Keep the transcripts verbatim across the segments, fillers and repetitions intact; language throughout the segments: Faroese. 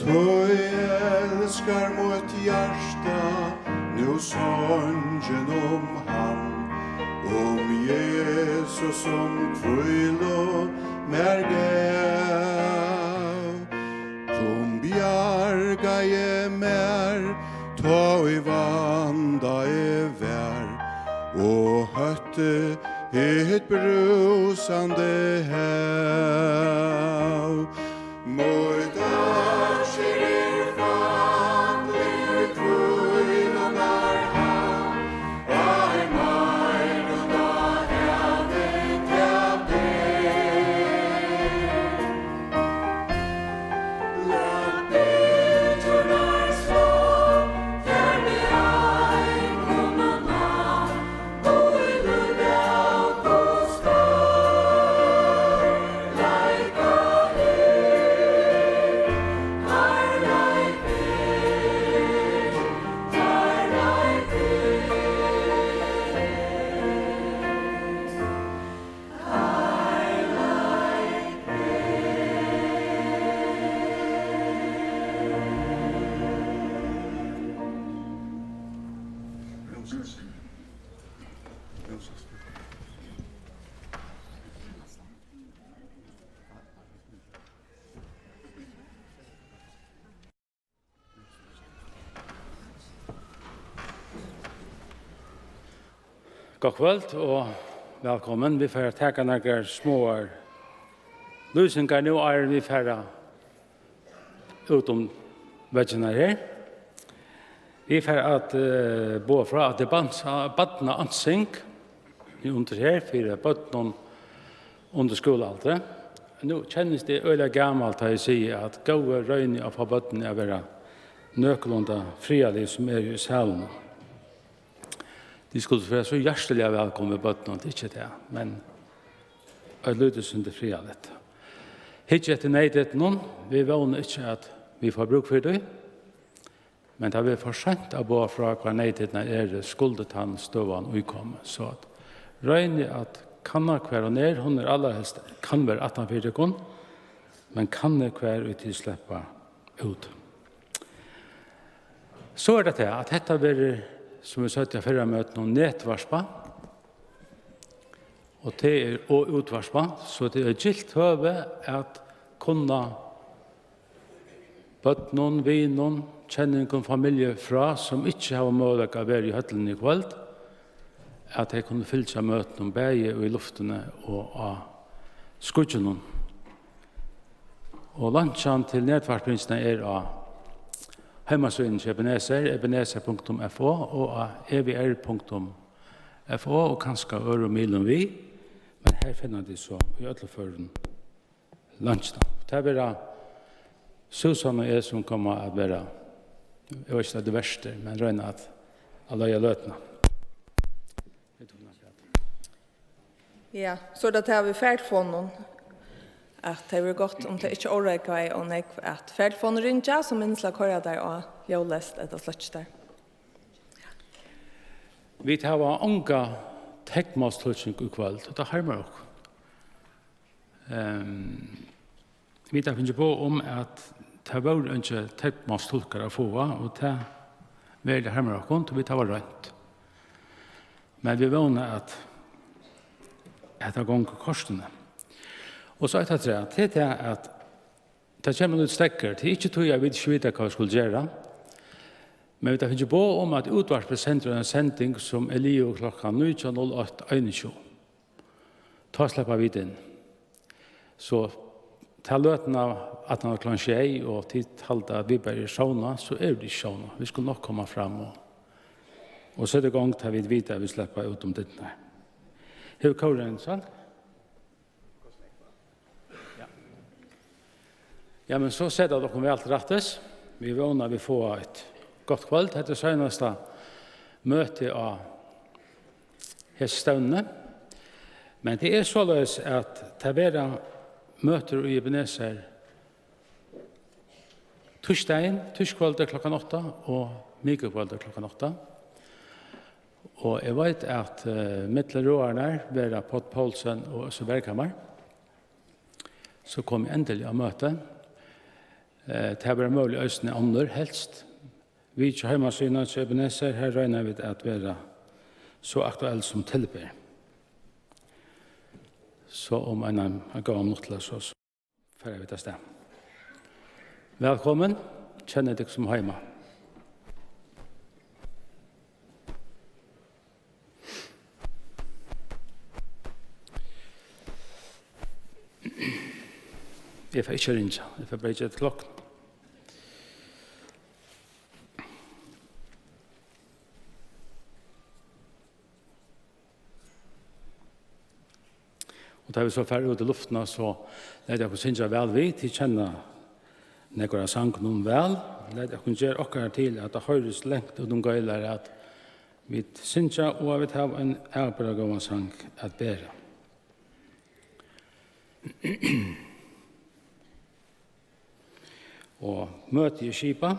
Tí elskar mítt hjarta nú songin um hann, um Jesus, um hvílu mær gav, sum bjargaði mær, tá í vanda eg var, og høtti hitt brúsandi hav. Mítt økir er fallið í tvínunnar havn, ei meir út á havið tað ber. Lat bylgjurnar slá, far meg ein kunna ná, Gott kvøld og vælkomin. Vit fara at taka nakrar smáar lýsingar nú, áðrenn vit fara út um veggirnar her. Vit fara at, eh, boða frá, at tað er barns-, barnaansing, er undir her fyri børnum undir skúlaaldri. Nú kennist eg øgiliga gamal, tá eg sigi, at góði, roynið at fáa børnini at vera nøkulunda friðarlig, sum eru í salinum. Tit skulu vera so hjartaliga vælkomin, børnum, tað er ikki tað, men eitt lítið sindur friðarligt. Hyggja eftir neyðdyrnum, vit vóna ikki, at vit fáa brúk fyri tí, men tað verður for seint at boða frá, hvar neyðdyrnar eru, skuldi tann støðan í koma. So at roynið at kanna, hvar hon er, hon er allarhelst, kann vera aftan fyri tykkum, men kannið, hvar ið tit sleppa út. So er tað tað, at hetta verður, sum vit søgdu á fyrra møtinum, netvarpað, og tað er, og útvarpað, so tað er gylt høvi at kunna børnum, vinum, kenningum, familju frá, sum ikki hava møguleika at vera í høllini í kvøld, at tey kunnu fylgja møtunum bæði í luftini og á skíggjanum. Og leinkjan til netvarpingina er á heimasíðuni hjá Ebenezer, ebenezer punktum f o, og á E V R punktum f o, og kanska øðrum miðlum við, men her finna tit so í øllum førum leinkjuna. Tað verða Susan og eg, sum koma at vera, eg veit ikki, tað er vertir, men royna at, at leiða løtuna. Ja, so er tað tað við fartelefonum, at tað verður gott, um tað ikki órógvaði ov nógv, at fartelefonir ringja, so minnist til at koyra tær á ljóðleyst ella sløkkja tær. Vit hava onga teknmálstulking í kvøld, og tað harmar okkum. Ehm, vit hava fingið boð um, at tað vóru eingi teknmálstulkar at fáa, og tað veruliga harmar okkum, tí vit hava roynt. Men vit vóna, at hetta gongur kortini. Og so eitt afturat, tað er tað, at tað kemur nú steðgur. Tað er ikki tí, at vit ikki vita, hvat vit skulu gera, men vit hava fingið boð um, at útvarpið sendir eina sending, sum er liðug klokkan nítjan null eitt einogtjúgu. Tá sleppa vit inn. So ta løtuna aftan á klokkan sjey, og tit halda, at vit bara eru sovnað, so eru vit ikki sovnað. Vit skulu nokk koma fram og, og seta í gongd, tá vit vita, at vit sleppa út um dyrnar. Hevur kórin ein sang? Ja. Ja, men so seta vit okkum væl til rættis. Vit vóna, at vit fáa eitt gott kvøld. Hetta er seinasta møti á hesi stevnuni. Men tað er soleiðis, at tað verða møtir í Ebenezer týsdagin, týskvøldið klokkan átta og mikukvøldið klokkan átta. Og eg veit, at, eh, millum ráðararnar verða Páll Poulsen og Øssur Berghamar. So kom eg endiliga á møti. Eh, tað verða møguliga eisini onnur, helst. Vitja heimasíðuna hjá Ebenezer, har royna vit at vera so aktuell sum til ber. So um eina, ein góðan minutt ella so, so fara vit avstað. Vælkomin, kennið tykkum sum heima. Eg fari ikki at ringja, eg fari bara at gera tað til klokkuna. Og tá vit so fara út í luftina, so lat okkum syngja væl við. Tit kenna nakrar av sangunum væl. Lat okkum gera okkara til, at tað hoyrist langt út um geilar, at vit syngja, og at vit hava ein avbera góðan sang at bera. Og møtið er skipað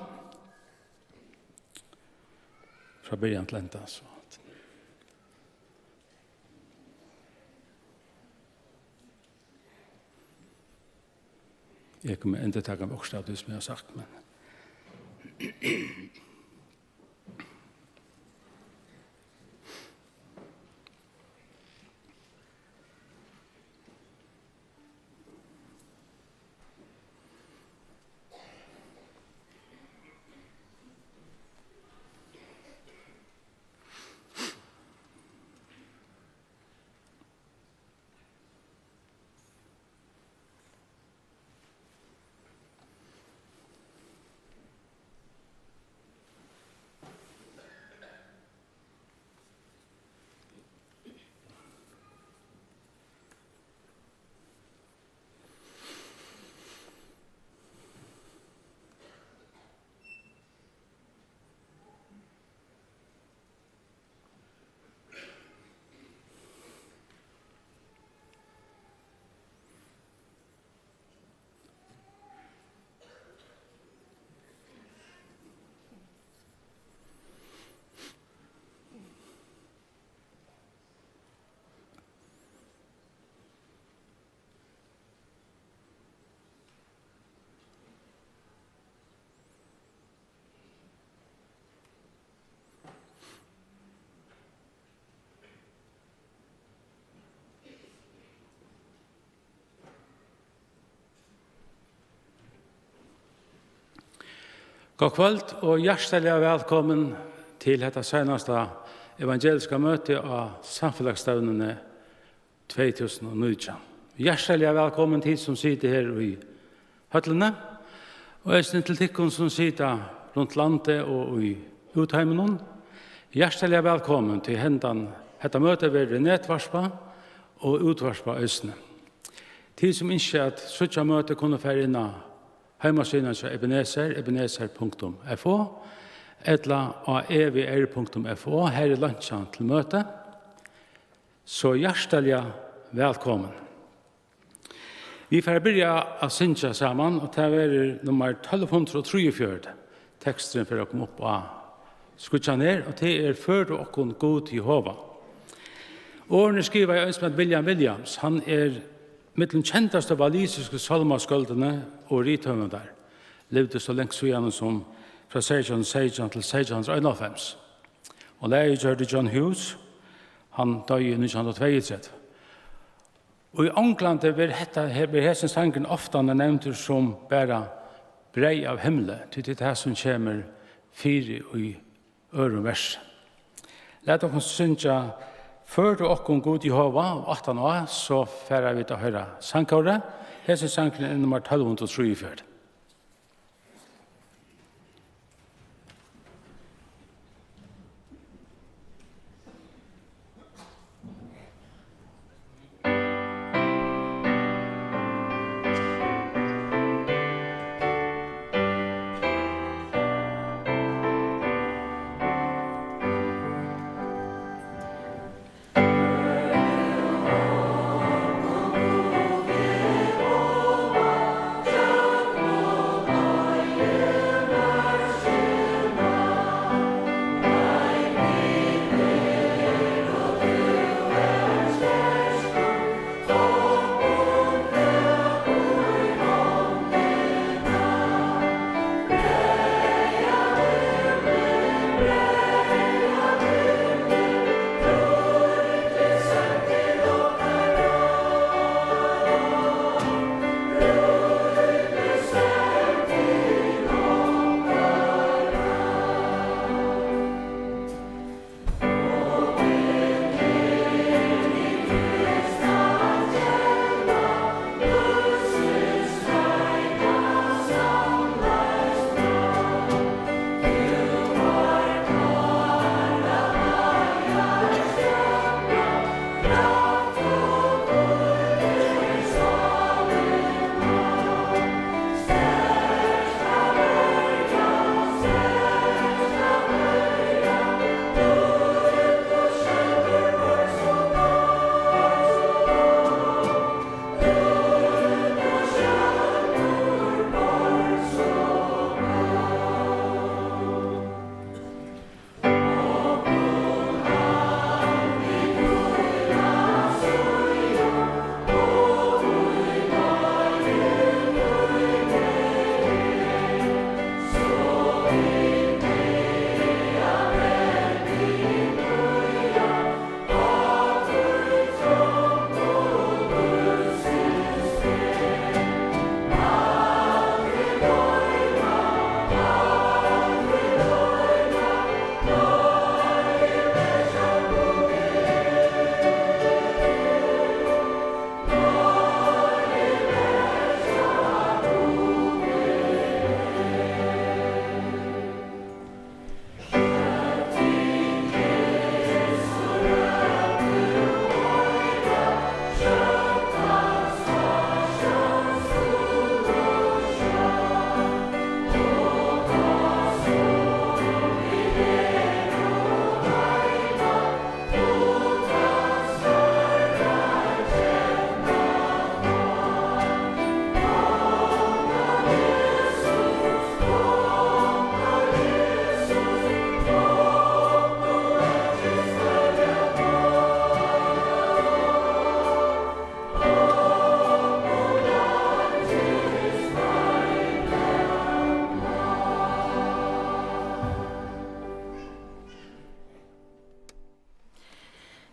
frá byrjan til enda, so at eg komi at endurtaka okkurt av tí, sum eg havi sagt, men Gott kvøld og hjartaliga vælkomin til hetta seinasta evangeliska møti á samfelagsstevnuni tvey túsund og nítjan. Hjartaliga vælkomin, tit sum sita her í høllini, og eisini til tykkum sum sita runt landið og í útheiminum. Hjartaliga vælkomin, tí hendan, hetta møtið verður netvarpað og útvarpað eisini. Tit sum ynskja at síggja møtið, kunnu fara inn á heimasíðuna hjá Ebenezer, ebenezer punktum f o, ella á e v r punktum f o, har er leinkjan til møtið. So hjartaliga vælkomin. Vit fara at byrja at syngja saman, og tað verður nummar tólv hundrað og trýogfjøruti. Teksturin fer at koma upp á skíggjan her, og tað er: Før tú okkum, Gud Jehova. Orðini er skrivað av ein sum eitur William Williams. Hann er millum kendastu walisisku sálmaskøldini og rithøvundar. Livdi so langt síðani sum frá seytjan hundrað og seytjan til seytjan hundrað og einoghálvfems. Og lagið gjørdi John Hughes. Hann doyði í nítjan hundrað og tveyogtretivu. Og í Onglandi verður hetta, her, verður hesin sangurin ofta nevndur sum bara breyð av himli, tí tað er tað, sum kemur fyri í øðrum versi. Lat okkum syngja Før tú okkum, Gud Jehova, og aftaná so fara vit at hoyra sangkórið. Hesin sangurin er nummar tólv hundrað og trýogfjøruti.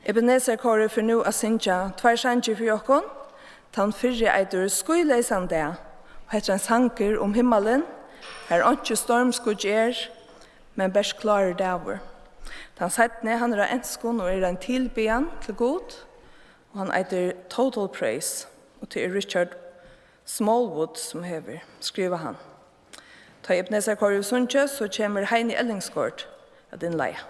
Ebenezer-kórið fer nú at syngja tveir sangir fyri okkum. Tann fyrri eitur Skýleysan dag, og hetta er ein sangur um himmalin, har einki stormskýggj er, men bert klárur dagur. Tann seinni, hann er á enskum og er ein tilbiðjan til Gud, og hann eitur Total Praise, og tað er Richard Smallwood, sum hevur skrivað hann. Tá Ebenezer-kórið hevur sungið, so kemur Heini Ellingsgaard at innleiða.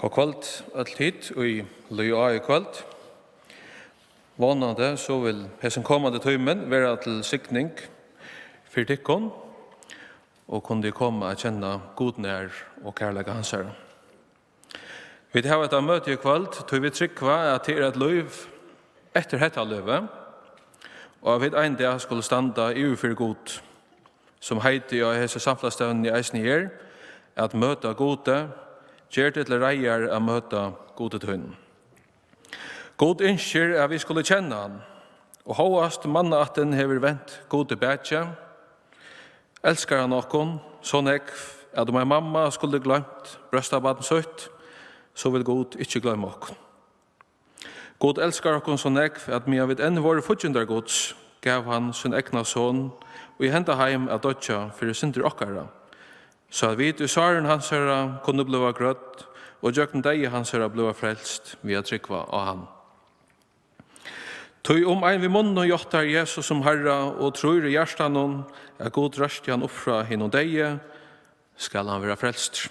Gott kvøld, øll tit, ið líða á í kvøld. Vónandi so vil hesin komandi tímin vera til signing fyri tykkum, og kunnu tit koma at kenna Gud nær og kærleika hansara. Vit hava hetta møtið í kvøld, tí vit trúgva, at tað er eitt lív eftir hetta lívið, og at vit ein dag skulu standa yvir fyri Gud, sum heitið á hesi samfelagsstevnuni eisini er, at møta Gudi, ger teg til reiðar at møta Gudi tínum. Gud ynskir, at vit skulu kenna hann, og hóast mannaættin hevur vent Gudi bakið, elskar hann okkum so nógv, at um ein mamma skuldi gloymt brjóstabarn sítt, so vil Gud ikki gloyma okkum. Gud elskar okkum so nógv, at meðan vit enn vóru fíggindar Guds, gav hann sín egna son í henda heim at doyggja fyri syndir okkara, so at vit í sárum hansara kunnu blíva grødd og gjøgnum deyða hansara blíva frelst við at trúgva á hann. Tí um ein við munninum játtar Jesus sum Harra og trýr í hjartanum, at Gud reisti hann upp frá hinum deyðu, skal hann vera frelstur.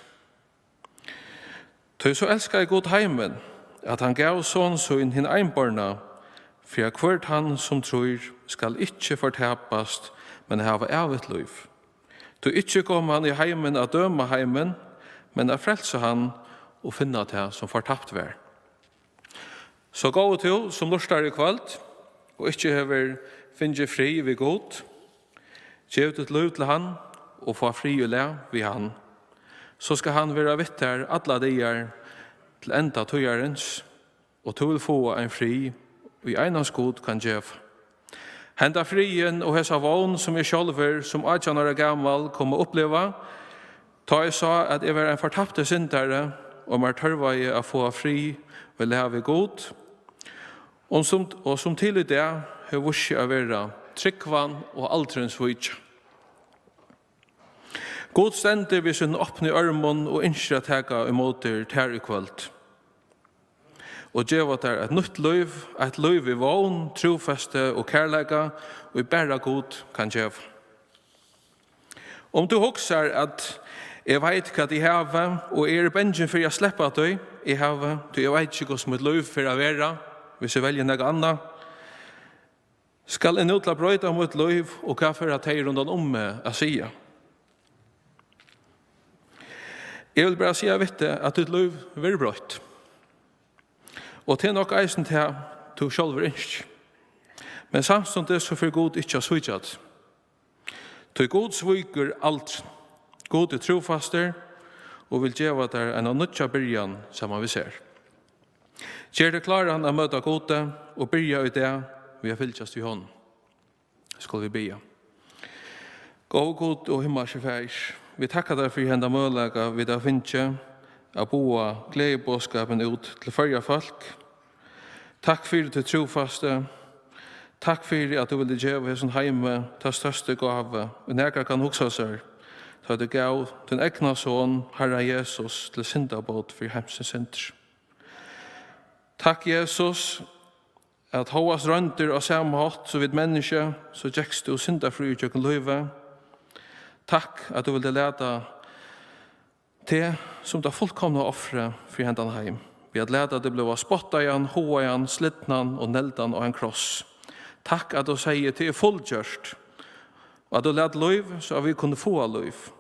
Tí so elskaði Gud heimin, at hann gav son sín hin einborna, fyri at hvør tann sum trýr skal ikki fortapast, men hava ævigt lív. Tí ikki kom hann í heimin at døma heimin, men at frelsa hann og finna tað, sum fortapt var. So góði tú, sum lurtar í kvøld og ikki hevur fingið frið við Gud, gev títt lív til hann og fá frið í lag við hann. So skal hann vera við tær allar dagar til enda tíðarins, og tú vil fáa ein frið, ið einans Gud kann geva. Henda friðin og hesa vón, sum eg sjálvur sum átjan ára gamal kom at uppliva, tá eg sá, at eg var ein fortaptur syndari, og mær tørvaði at fáa frið í lag við Gud, og sum, og sum til í dag hevur víst seg at vera trúgvan og aldrin svíkja. Gud stendur við sínum opnu ørmum og ynskir at taka ímóti tær í kvøld og geva tær eitt nýtt lív, eitt lív í vón, trúfesti og kærleika, ið bara Gud kann geva. Um tú hugsar, at eg veit, hvat eg havi, og eg eri bangin fyri at sleppa tí, eg havi, tí eg veit ikki, hvussu mítt lív fer at vera, hvis eg velji nakað annað, skal eg nú til at broyta mítt lív, og hvat fara tey rundan um meg at siga? Eg vil bara siga við teg, at títt lív verður broytt. Og tað er nokk eisini tað, tú sjálvur ynskir. Men samstundis so fer Gud ikki at svíkja teg. Tí Gud svíkur aldrin. Gud er trúfastur og vil geva tær eina nýggja byrjan saman við sær. Ger teg kláran at møta Gudi og byrja í dag við at fylgjast við honum. Skulu vit biðja. Góði Gud og himmalski Faðir, vit takka tær fyri henda møguleika, vit hava fingið at boða gleðiboðskapin út til Føroya fólk. Takk fyri títt trúfasti. Takk fyri, at tú vildi geva hesum heimi ta størstu gávu, ið nakar kann hugsa sær, tá tú gav tín egna son, Harra Jesus, til syndabót fyri heimsins syndir. Takk, Jesus, at hóast royndir á sama hátt sum vit menniskju, so gekst tú syndafríur gjøgnum lívið. Takk, at tú vildi lata teg sum tað fullkomna ofrið fyri hendan heim, við at lata teg bliva spottaðan, háðan, slitnan og negldan á ein kross. Takk, at tú segði: "Tað er fullgjørt", og at tú læt lív, so at vit kunnu fáa lív.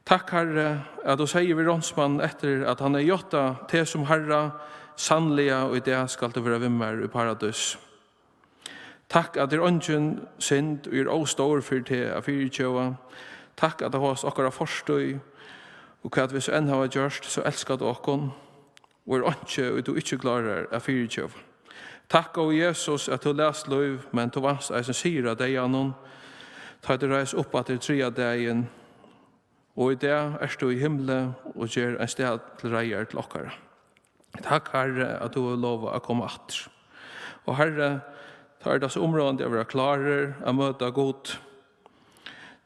Takk, Harri, at tú segði við ránsmannin, eftir at hann hevði játtað teg sum Harra: "Sanniliga, í dag skalt tú vera við mær í paradís." Takk, at tað er eingin synd, ið er ov stór fyri teg at fyrigeva. Takk, at hóast okkara fortíð og hvat vit so enn hava gjørt, so elskar tú okkum, og er einki, ið tú ikki klárar at fyrigeva. Takk, góði Jesus, at tú lætst lív, men tú vanst eisini sigur á deyðanum, tá tú reis upp aftur triðja dagin, og í dag ert tú í himli og ger ein stað til reiðar til okkara. Takk, Harri, at tú hevur lovað at koma aftur. Og Harri, tá er tað so umráðandi at vera klárur at møta Gud,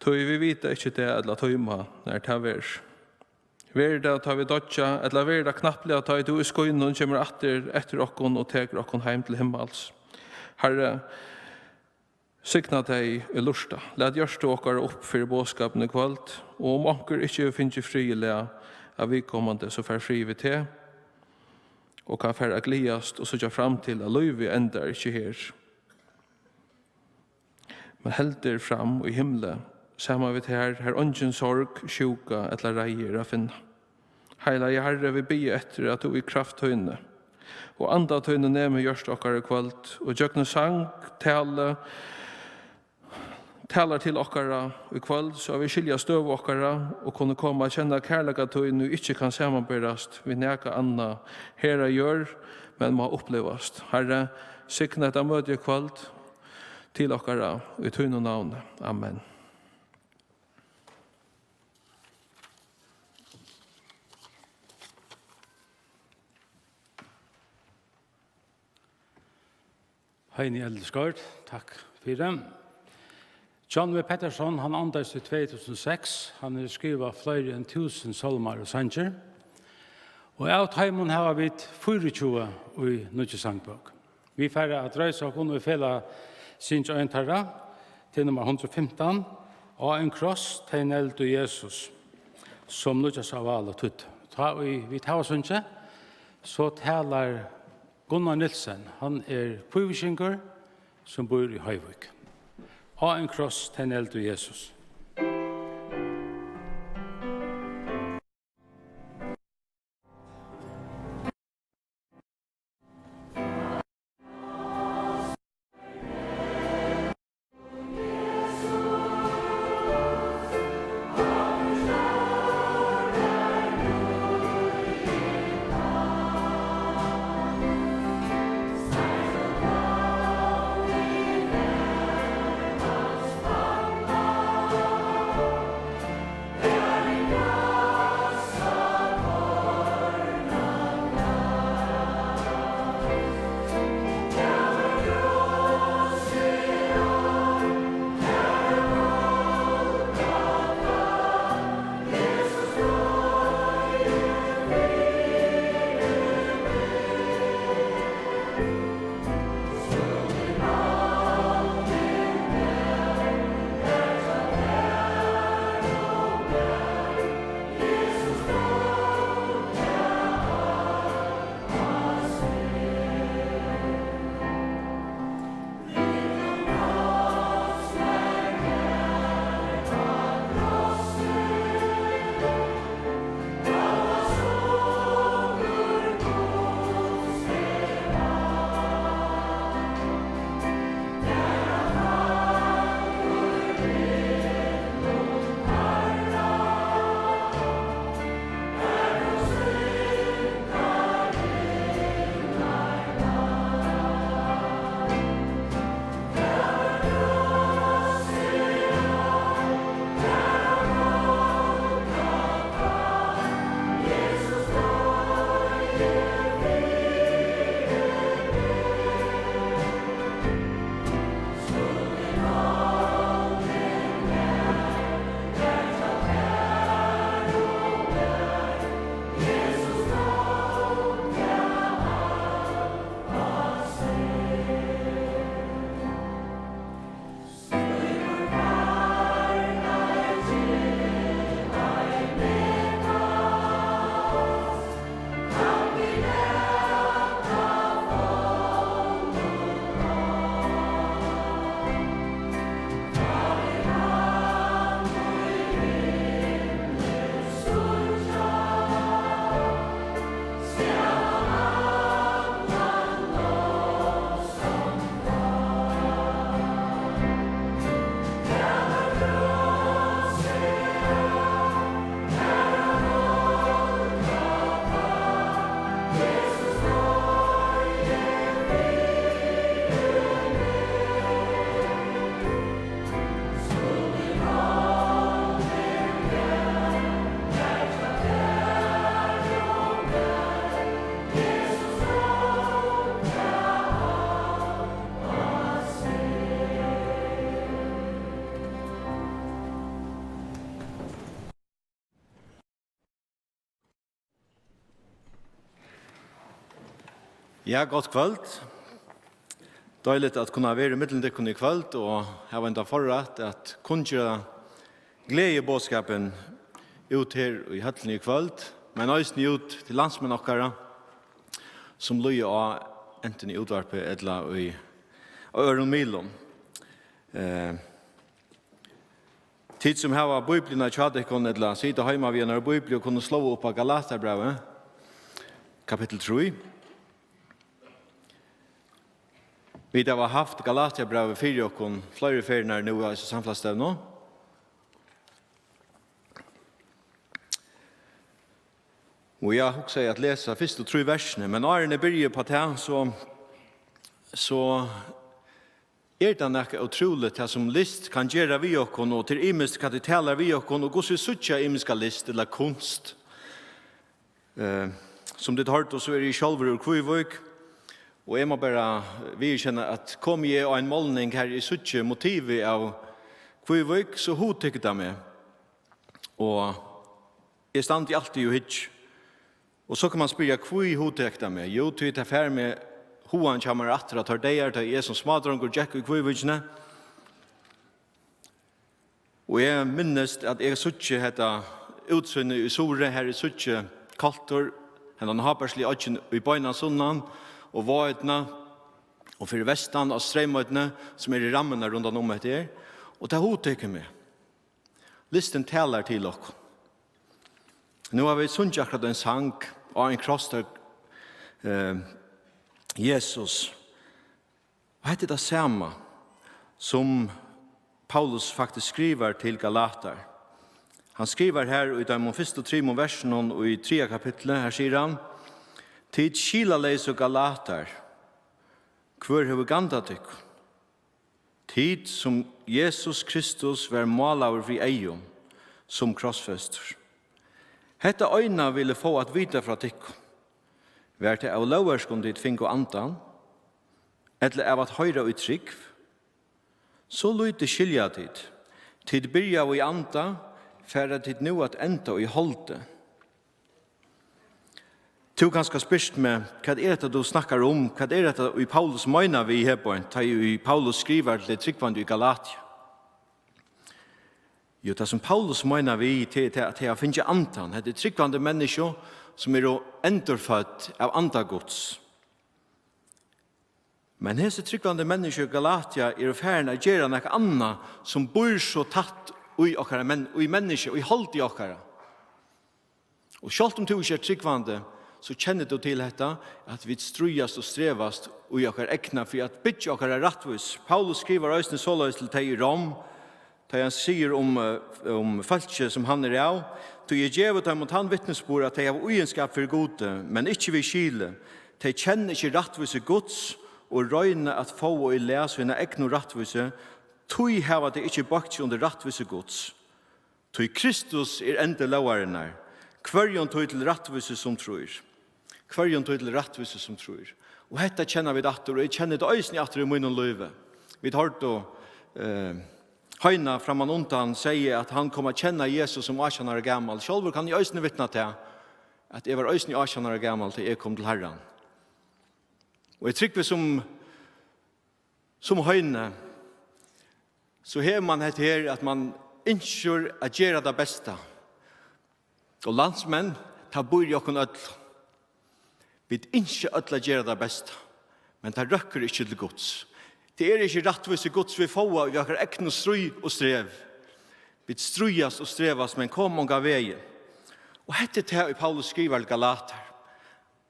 tí vit vita ikki dag ella tíma, nær tað verður. Verður tað, tá vit doyggja, ella verður tað knappliga, tá ið tú í skýnum kemur aftur eftir okkum og tekur okkum heim til himmals? Harri, signa tey, ið lurta. Lat hjørtu okkara upp fyri boðskapinum í kvøld, og um onkur ikki hevur fingið frið í lag, av viðkomandi, sum fær frið við teg og kann fara at gleðast og síggja fram til, at lívið endar ikki her, men heldur fram í himli, saman við tær, har eingin sorg, sjúka ella reiði er at finna. Heilagi Harri, vit biðja eftir, at tú í kraft tíni og anda tíni nemur hjørtu okkara í kvøld, og gjøgnum sang, talu, talar til okkara í kvøld, so at vit skilja støðu okkara og kunnu koma at kenna kærleika tín, ið ikki kann samanberast við nakað annað her á jørð, men má upplivast. Harri, signa hetta møtið í kvøld til okkara í tínum navni. Amen. Heini Eldisgaard, takk fyri. John V. Pettersson, hann andaðist í tvey túsund og seks. Hann hevur skrivað fleiri enn túsund sálmar og sangir. Og av teimum hava vit fýraogtjúgu í nýggju sangbók. Vit fara at reisa okkum og í felag syngja ein teirra. Tað er nummar hundrað og fimtan, Á ein kross tey negldu Jesus, sum Nýggjársavalo týddi. Tá ið vit hava sungið, so talar Gunnar Nielsen, hann er kvívíkingur, sum býr í Hoyvík. Á ein kross tey negldu Jesus. Ja, gott kvøld. Deiligt at kunna vera ímillum tykkum í kvøld og hava henda forrætt at kunngera gleðiboðskapin út her í høllini í kvøld, men eisini út til landsmenn okkara, sum lýða á, antin í útvarpi ella í, á øðrum miðlum. Eh, tit sum hava Bíbliuna hjá tykkum, ella sita heima við einari Bíbliu og kunnu sláa upp á Galatiabrævið, kapittul trý. Vit hava havt Galatiabrævið fyri okkum fleiri ferðir nú á hesi samfelagsstevnu. Og eg hugsaði at lesa fyrstu trý versini, men áðrenn eg byrji upp á tað, so, so er tað nakað ótrúligt, tað sum list kann gera við okkum, og til ymiskt hvat tað talar við okkum, og hvussu vit síggja ymiska list ella kunst. Eh, sum tit hoyrdu, so eri eg sjálvur úr Kvívík, og eg má bara viðurkenna, at komi eg á ein málning har eg síggi motivið av Kvívík, so hugtekur tað meg. Og eg standi altíð og hyggi. Og so kann man spyrja, hví hugtekur tað meg? Jú, tí tað fær meg hugan hjá mær aftur á teir dagar, tá eg sum smádrongur gekk í Kvívíkini. Og eg minnist, at eg síggi hetta útsýnið í suðri, har eg síggi Koltur, hendan hábærsliga oyggin í beinansunnan, og Vágoynna, og fyri vestan á Streymoynni, sum eru rammurnar rundan um hetta her. Og tað hugtekur meg. Listin talar til okkum. Nú hava vit sungið akkurát ein sang á ein kross, har, eh, Jesus. Og hetta er tað sama, sum Paulus faktiskt skrivar til Galatar. Hann skrivar her í teimum fyrstu trimum versunum í triðja kapitli, her sigur hann: "Tit skilaleysu Galatar, hvør hevur gandað tykkum? Tit, sum Jesus Kristus var málaður fyri eygum, sum krossfestur. Hetta eina vil eg fáa at vita frá tykkum. Var tað av lógverkum, tit fingu andan, ella av at hoyra í trúgv? So lítið skilja tit. Tit byrjaðu í anda, fara tit nú at enda í holdi." Tú kanska spyrst meg, hvat er hetta, tú snakkar um? Hvat er hetta, ið Paulus meinar við her beint, tá ið Paulus skrivar til tey trúgvandi í Galatia? Jú, tað, sum Paulus meinar við, tað er tað, at tey hava fingið andan. Hetta er trúgvandi menniskju, sum eru endurfødd av anda Guds. Men hesi trúgvandi menniskju í Galatia eru farin at gera nakað annað, sum býr so tætt í okkara men-, í menniskju, í holdi okkara. Og sjálvt um tú ikki ert trúgvandi, so kennir tú til hetta, at vit stríðast og strevast í okkara egna fyri at byggja okkara rættvísi. Paulus skrivar eisini soleiðis til tey í Rom, tá hann sigur um, eh, um fólkið, sum hann er av: "Tí eg gevi teimum tann vitnisburð, at tey hava íðinskap fyri Gudi, men ikki við skili. Tey kenna ikki rættvísi Guds og royna at fáa í lag sína egnu rættvísi, tí hava tey ikki boygt seg undir rættvísi Guds. Tí Kristus er endi lógarinnar, hvørjum tí til rættvísi, sum trýr." Hvørjum tí til rættvísi, sum trýr. Og hetta kenna vit aftur, og eg kenni tað eisini aftur í mínum lívi. Vit hoyrdu, eh, Heina framman undan segði, at hann kom at kenna Jesus sum átjan ára gamal. Sjálvur kann eg eisini vitna tað, at eg var eisini átjan ára gamal, tá eg kom til Harran. Og eg trúgvi sum, sum Heini, so hevur mann hetta her, at mann ynskir at gera tað besta. Og landsmenn, tað býr í okkum øll. Vit ynskja øll at gera tað besta, men tað røkkur ikki til Guds. Tað er ikki rættvísi Guds, vit fáa við okkara egnu stríð og strev. Vit stríðast og strevast, men koma ongan vegin. Og hetta er tað, ið Paulus skrivar til Galatar.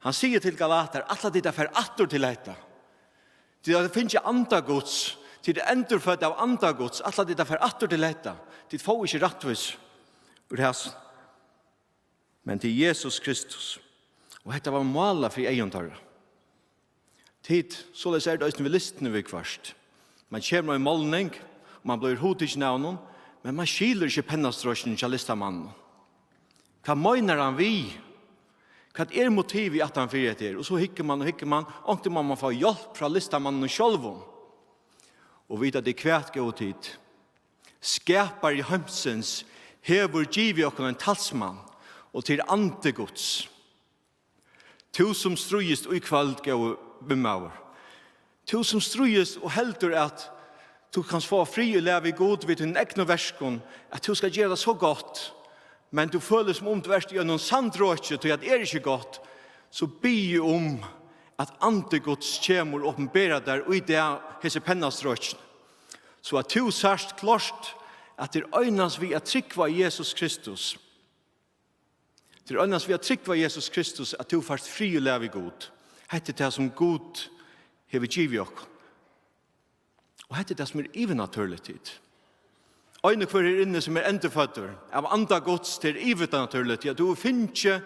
Hann sigur til Galatar: "Ætla tit at fara aftur til hetta? Tit hava fingið anda Guds, tit eru endurfødd av anda Guds, ætla tit at fara aftur til hetta? Tit fáa ikki rættvísi úr hasum. Men til Jesus Kristus." Og hetta var málað fyri eygum teirra. Tit, soleiðis er tað eisini við listini viðhvørt. Mann kemur á ein málning, og mann blívur hugtikin av honum, men mann skilur ikki pennastrókini hjá listamanninum. Hvat meinar hann við? Hvat er motivið aftan fyri hetta her? Og so hyggur mann og hyggur mann, onkuntíð má mann fáa hjálp frá listamanninum sjálvum. Og vita tit hvat, góðu tit? Skapari heimsins hevur givið okkum ein talsmann, og tað er Andi Guds. Tú sum stríðist í kvøld, góði vinmaður. Tú sum stríðist og heldur at tú kanst fáa frið í lag við Gud við tínum egnu verkum, at tú skal gera tað so gott, men tú følir sum um tú ert í einum sandroki, tí at er ikki gott, so biði um, at Andi Guds kemur og opinberar tær í dag hesi pennastrokini, so at tú sært klárt, at tað er einans við at trúgva á Jesus Kristus. Tað er einans við at trúgva á Jesus Kristus, at tú fært frið og lag við Gud. Hetta er tað, sum Gud hevur givið okkum. Og hetta er tað, sum er yvirnatúrligt, tit. Ein og hvør her inni, sum er endurføddur av Anda Guds, tað er yvirnatúrligt, at tú hevur fingið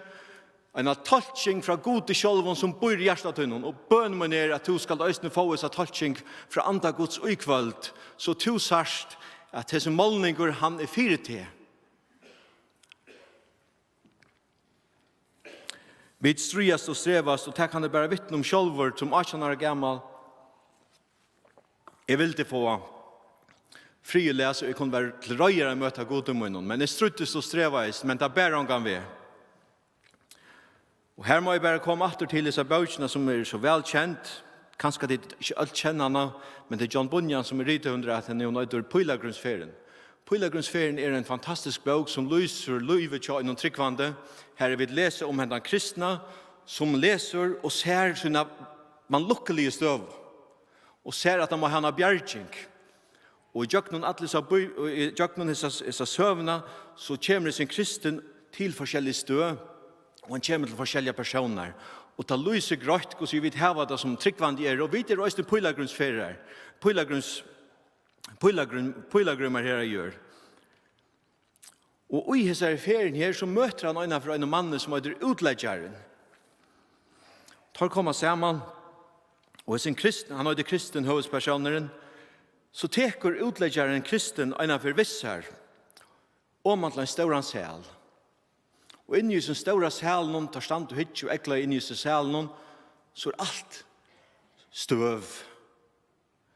eina tulking frá Gudi sjálvum, sum býr í hjarta tínum. Og bøn mín er, at tú skalt eisini fáa hesa tulking frá Anda Guds í kvøld, so tú sært, at hesin málningur, hann er fyri teg. Vit stríðast og strevast, og tað kann eg bara vitna um sjálvur, sum átjan ára gamal. Eg vildi fáa frið og lag, so eg kundi vera til reiðar at møta Gudi mínum, men eg stríddist og strevaðist, men tað bar ongan veg. Og her má eg bara koma aftur til hesa bókina, sum er so væl kend. Kanska tit ikki øll kenna hana, men tað er John Bunyan, sum er rithøvundur at henni, hon eitur Pílagrímsferðin. Pílagrímsferðin er ein fantastisk bók, sum lýsir lívið hjá einum trúgvandi. Har vit lesa um hendan kristna, sum lesur og sær sína vanlukkiligu støðu, og sær, at hann má hava eina bjarging. Og í gjøgnum alla hesa bí-, og í gjøgnum hesa, hesa søguna, so kemur hesin kristin til forskellig støð, og hann kemur til forskelligar persónar. Og tað lýsir greitt, hvussu vit hava tað sum trúgvandi eru, og vit eru eisini pílagrímsferðarar, pílagríms-, pílagrímar her á jørð. Og í hesari ferðini her, so møtir hann eina fyri einum manni, sum eitur Útleggjarin. Teir koma saman, og hesin kristin, hann eitur Kristin, høvuðspersónurin, so tekur Útleggjarin Kristin eina fyri við sær, oman til ein stóran sal. Og inni í hesum stóra salinum, teir standa og hyggja og eygleiða inni í hesum salinum, so er alt støv.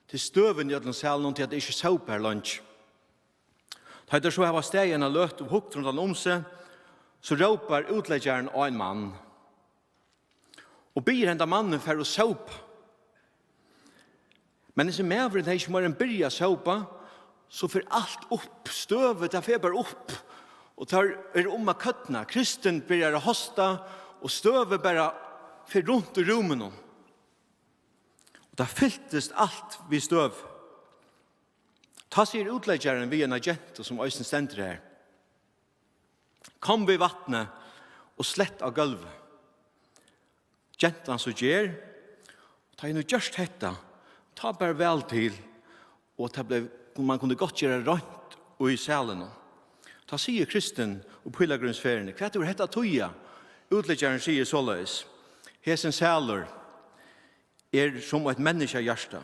Tað er støv inni í øllum salinum, tí at tað er ikki sópað har leingi. Tá teir so hava staðið eina løtu og hugt rundan um seg, so rópar Útleggjarin á ein mann og biður henda mannin fara og sópa. Men hesin maðurin hevði ikki meir enn byrjað at sópa, so fer alt upp, støvið, tað fer bara upp. Og teir eru um at kódna. Kristin byrjar at hosta, og støvið bara fer runt í rúminum. Og tað fyltist alt við støv. Tá sigur Útleggjarin við eina gentu, sum eisini stendur har: "Kom við vatni og slett á gólvið." Gentan so ger, og tá hon hevur gjørt hetta, tá bar væl til, og tað bleiv, man kundi gott gera reint í salinum. Tá sigur Kristin í Pílagrímsferðini: "Hvat hevur hetta at týða?" Útleggjarin sigur soleiðis: "Hesin salur er sum eitt menniskjahjarta,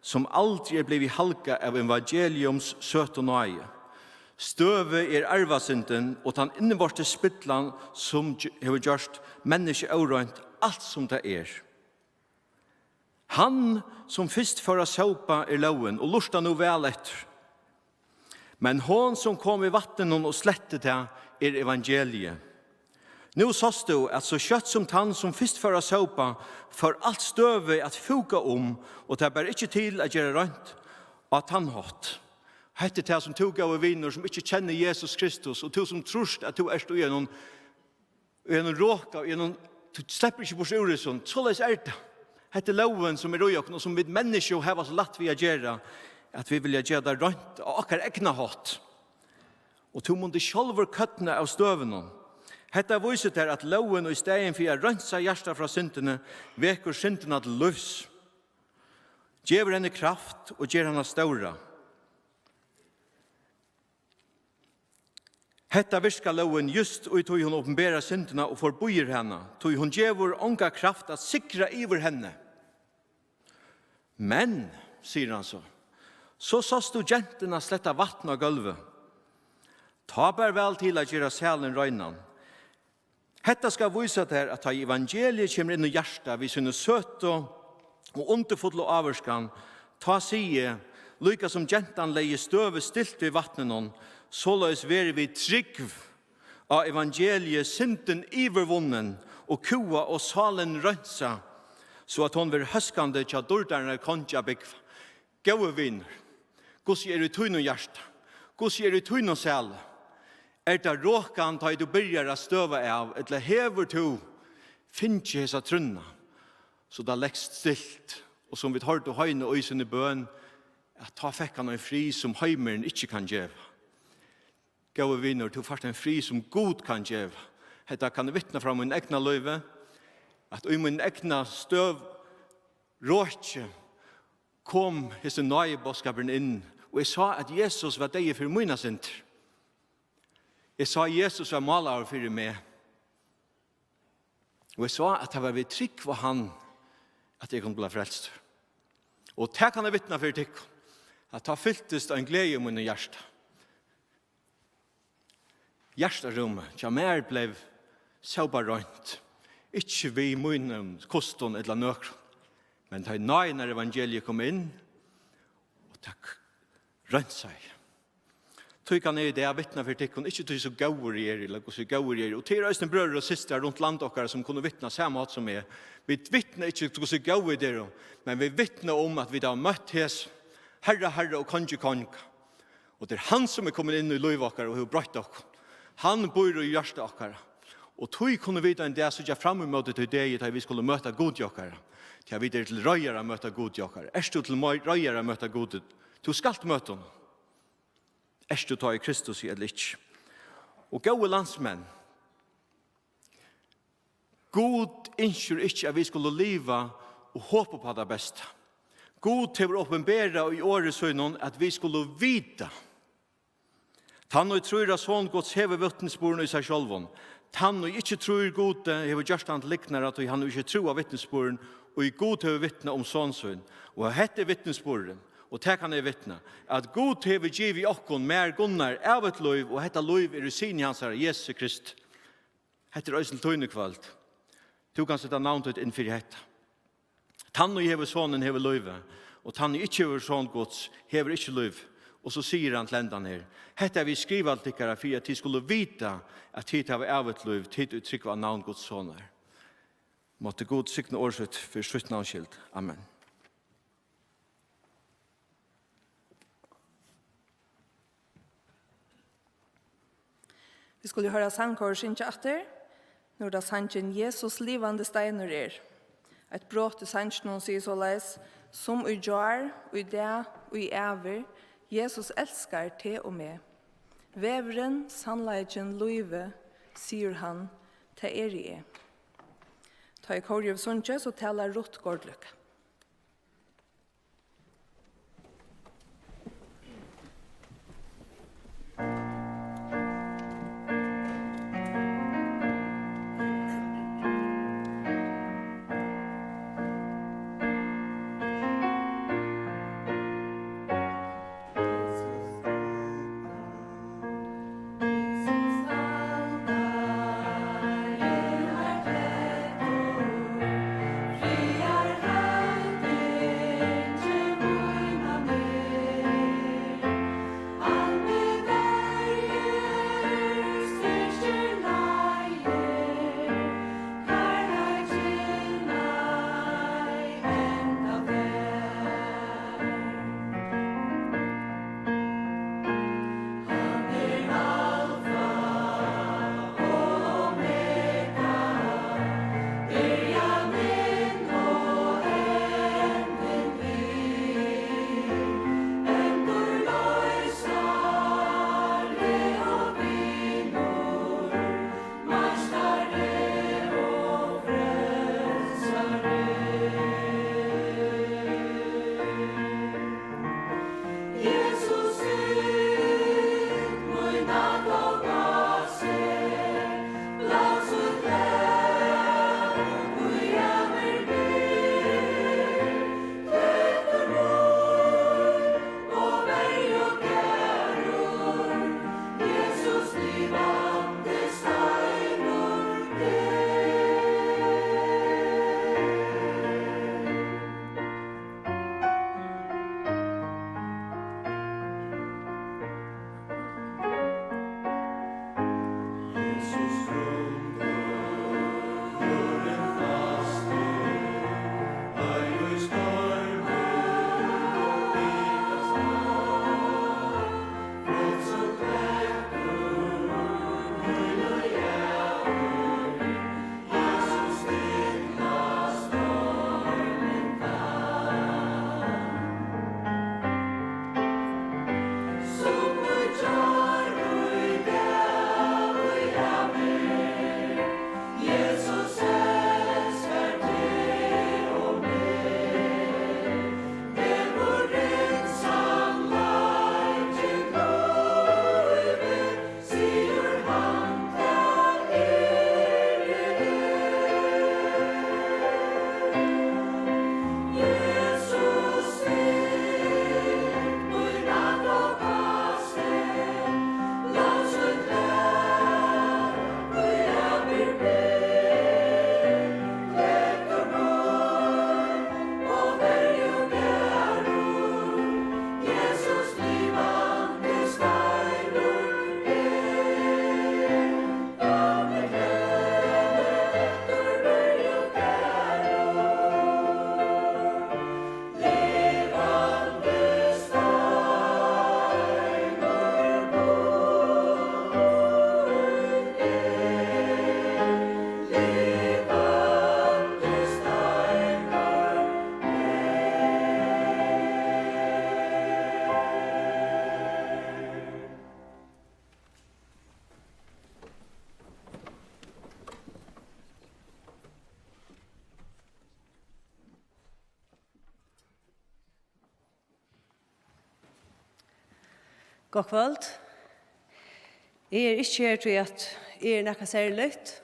sum aldri er blivið halgað av evangeliums søtu náði. Støvið er arvasyndin og tann innvortis spillan, sum gj-, hevur gjørt menniskjað óreint, alt sum tað er. Hann, sum fyrst fór at sópa, er lógin, og lurta nú væl eftir. Men hon, sum kom við vatninum og sletti tað, er evangeliið. Nú sást tú, at so skjótt sum tann, sum fyrst fór at sópa, fór alt støvið at fúka um, og tað bar ikki til at gera reint á tann hátt." Hetta er tað, sum tú, góði vinur, sum ikki kennir Jesus Kristus, og tú, sum trýrt, at tú ert í einum, í einum roka, í einum, tú sleppur ikki burtur úr hesum. Soleiðis er tað. Hetta er lógin, sum er í okkum, og sum vit menniskju hava so lætt við at gera, at vit vilja gera tað reint á okkara egna hátt. Og tú mundi sjálvur kódna av støvinum. Hetta vísir tær, at lógin, í staðin fyri at reinsa hjartað frá syndini, vekur syndina til lívs, gevur henni kraft og ger hana stóra. Hetta virkar lógin, júst í tí hon opinberar syndina og forbýður hana, tí hon gevur onga kraft at sigra yvir henni. Men, sigur hann so, so sást tú gentuna sletta vatn á gólvið. Tá bar væl til at gera salin reinan. Hetta skal vísa tær, at tá evangeliið kemur inn í hjartað við síni søtu og undurfullu ávirkan, tá sigi eg, líka sum gentan legði støvið stilt við vatninum, soleiðis verði við trúgv á evangeliið syndin yvirvunnin og kúgað og sálin reinsað, so at hon verður hóskandi hjá dýrdarinnar kongi at búgva. Góði vinur, hvussu er í tínum hjarta? Hvussu er í tínum sali? Er tað rokan, tá ið tú byrjar at støva av, ella hevur tú fingið hesa trúnna, so tað legst stilt, og sum vit hoyrdu Heini í síni bøn, at tá fekk hann ein frið, sum heimurin ikki kann geva. Góði vinur, tú fært ein frið, sum Gud kann geva. Hetta kann eg vitna frá mínum egna lívi, at í mín egna støv, roki, kom hesin náðiboðskapurin inn, og eg sá, at Jesus var deyður fyri mínar syndir. Eg sá, at Jesus var málaður fyri meg. Og eg sá, at tað var við trúgv á hann, at eg kundi blíva frelstur. Og tað kann eg vitna fyri tykkum, at tá fyltist ein gleði í mínum hjarta. Hjartarúmið hjá mær bleiv sópareint, ikki við mínum kostum ella nøkrum, men tá ið náðarevangeliið kom inn, og tað k-, reinsaði. Tí kann eg í dag vitna fyri tykkum, ikki tí so góður eg eri, ella hvussu góður eg eri. Og tað eru eisini brøður og systrar runt land okkara, sum kunnu vitna sama hátt sum eg. Vit vitna ikki hvussu góð vit eru, men vit vitna um, at vit hava møtt hesa Harra, Harra og Kongi, Konga. Og tað er hann, sum er komin inn í lív okkara og hevur broytt okkum. Hann býr í hjarta okkara. Og tí kunnu vit ein dag síggja fram ímóti tí degi, tá vit skulu møta Gudi okkara. Tí at vit eru til reiðar at møta Gudi okkara. Ert tú til mø-, reiðar at møta Gudi? Tú skalt møta honum. Ert tú tá í Kristus ella ikki? Og góðu landsmenn, Gud ynskir ikki, at vit skulu liva og hopa upp á tað besta. Gud hevur opinberað í orði sínum, at vit skulu vita. Tann, ið trýr, at Son Guds hevur vitnisburðin í sær sjálvum. Tann, ið ikki trýr Gudi, hevur gjørt hann til lygnara, tí hann hevur ikki trúað vitnisburðin, ið Gud hevur vitnað um Son sín. Og hetta er vitnisburðurin, og tað kann eg vitna, at Gud hevur givið okkum, mær, Gunnar, ævigt lív, og hetta lív er í Syni hansara, Jesu Kristi. Hetta er eisini tín í kvøld. Tú kanst seta navn títt inn fyri hetta. Tann, ið hevur Sonin, hevur lívið, og tann, ið ikki hevur Son Guds, hevur ikki lív. Og so sigur hann til endan her: Hetta havi eg skrivað til tykkara, fyri at tit skulu vita, at tit hava ævigt lív, tit, ið trúgva á navn Guds Sonar. Mátti Gud signa orð sítt fyri sítt navns skyld. Amen. Vit skulu hoyra sangkór syngja aftur. Nú er tað sangin "Jesus livandi steinur er". Eitt brot í sanginum sigur soleiðis: "Sum í gjár, í dag, í ævir, Jesus elskar teg og meg. Vegurin, sannleikin, lívið, sigur hann, tað eri eg." Tá ið kórið hevur sungið, so talar Ruth Gaardlykke. Gott kvøld. Eg eri ikki her, tí at eg eri nakað serligt,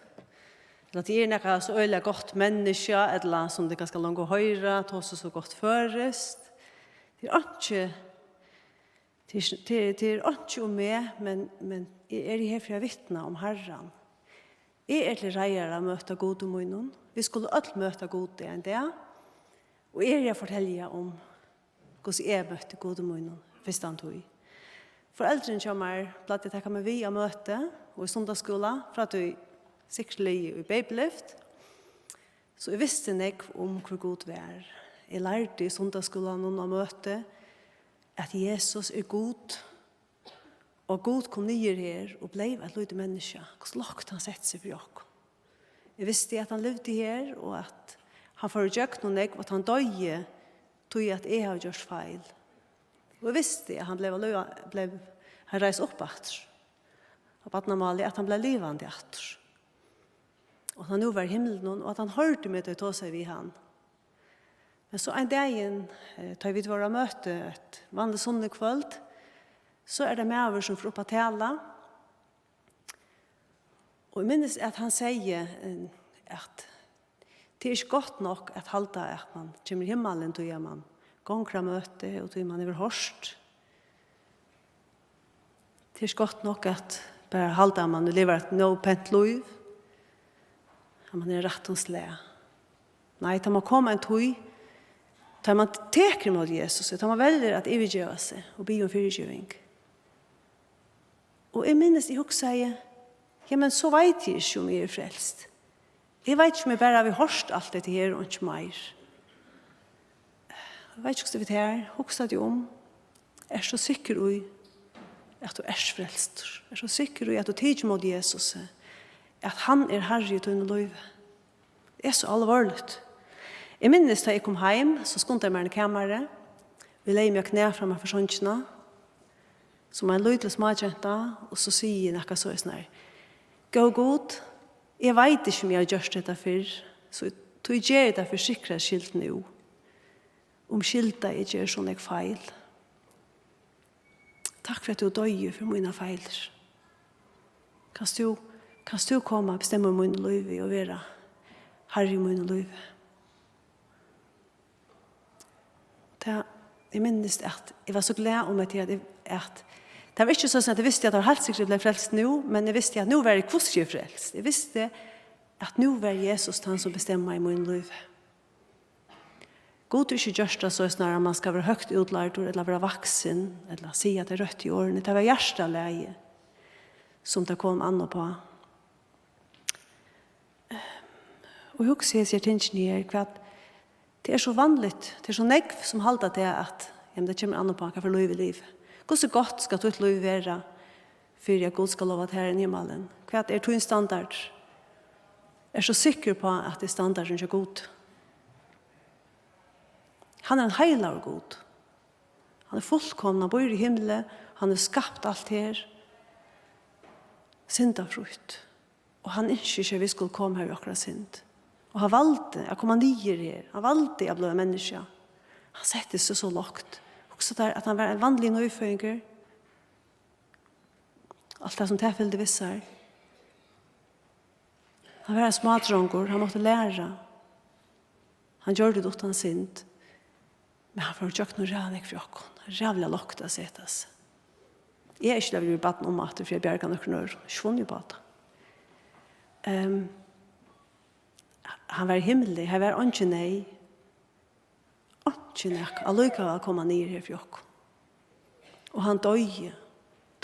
ella at eg eri nakað so øgiliga gott menniskja, ella sum tað er kanska langt at hoyra, tosa so gott føroyskt. Tað er einki, tað er, tað er, tað er einki um meg, men, men eg eri her fyri at vitna um Harran. Eg eri til reiðar at møta Gudi mínum. Vit skulu øll møta Gudi ein dag. Og eg eri at fortelja um, hvussu eg møtti Gudi mínum fyrstantíð. Foreldrini hjá mær plagdu at taka meg við á møti og í sunnudagsskúla, frá tí sikkurt liðið í babylift. So eg visti nógv um, hvør Gud var. Eg lærdi í sunnudagsskúlanum á møti, at Jesus er Gud, og Gud kom niður her og bleiv eitt lítið menniskja. Hvussu lágt hann setti seg fyri okkum. Eg visti, at hann livdi her, og at hann fór ígjøgnum nógv, og at hann doyði, tí at eg havi gjørt feil. Og eg visti, at hann bleiv, bleiv, hann reis upp aftur. Á barnamáli, at hann bleiv livandi aftur. Og at hann nú var í himlinum, og at hann hoyrdi meg, tá eg tosaði við hann. Men so ein dagin, eh, tá vit vóru á møti eitt vanligt sunnukvøld, so er tað maður, sum fer upp at tala. Og eg minnist, at hann segði, eh, at tað er ikki gott nokk at halda, at mann kemur í himmalin, tí at mann gongur á møti, og tí mann hevur hoyrt. Tað er ikki gott nokk at bara halda, at mann livir eitt nóg pent lív, at mann er á rættum stað. Nei, tað má koma ein tíð, tá mann tekur ímóti Jesus, tá mann velur at yvirgeva seg og biðja um fyrigeving. Og eg minnist, eg hugsaði, ja, men so veit eg ikki, um eg eri frelst. Eg veit ikki, um eg bara havi hoyrt alt hetta her og einki meir. Eg veit ikki, hvussu tað er við tær. Hugsa teg um. Ert tú sikkur í, at tú ert frelstur? Ert tú sikkur í, at tú tekur ímóti Jesusi? At hann er harri í tínum lívi? Tað er so álvarsligt. Eg minnist, tá eg kom heim, so skundaði eg mær inn í kamarið. Eg legði meg á knæ framman fyri songina, sum ein lítil smágenta, og so sigi eg nakað soleiðis nær: Góði Gud, eg veit ikki, um eg havi gjørt hetta fyrr, so tí geri eg tað fyri sikkerheits skyld nú. Umskylda, eg geri so nógv feil. Takk fyri, at tú doyði fyri mínar feilir. Kanst tú, kanst tú koma og bestemma í mínum lívi og vera harri í mínum lívi? Tað, eg minnist, at eg var so glað um, at eg, at, at tað var ikki so, at eg visti, at tað var heilt sikkurt, at eg bleiv frelst nú, men eg visti, at nú var eg, hvussu eg frelst. Eg visti, at nú var Jesus tann, sum bestemmaði í mínum lívi. Gud hevur ikki gjørt tað soleiðis, at mann skal vera høgt útlærdur, ella vera vaksin, ella siga tey røttu orðini. Tað var hjartalagið, sum tað kom an uppá. Og hugsi hesi her tingini her, hvat, tað er so vanligt, tað er so nógv, sum halda tað, at, jamen, tað kemur an uppá, hvat fyri lív eg livi. Hvussu gott skal títt lív vera, fyri at Gud skal lova tær ein himmalin? Hvat er tín standard? Ert tú sikkur uppá, at tað er standardin hjá Gud? Hann er ein heilagur Gud. Hann er fullkomin, hann býr í himli, hann hevur skapt alt her. Syndafrítt. Og hann ynskir ikki, at vit skulu koma her við okkara synd. Og hann valdi at koma niður her. Hann valdi at blíva menniskja. Hann setti seg so lágt. Hugsa tær, at hann var ein vanligur nýføðingur. Alt tað, sum tað fylgdi við sær. Hann var ein smádrongur, hann mátti læra. Hann gjørdi tað uttan synd. Men hann fór ígjøgnum ræðuliga nógv fyri okkum. Ræðuliga lágt at seta seg. Eg hevði ikki vilja verið barn um aftur fyri at bjarga nøkrum øðrum. Ikki funnið upp á tað. Ehm, hann var í himli, har var eingin neyð. Einki nakað, allíkavæl kom hann niður her fyri okkum. Og hann doyði,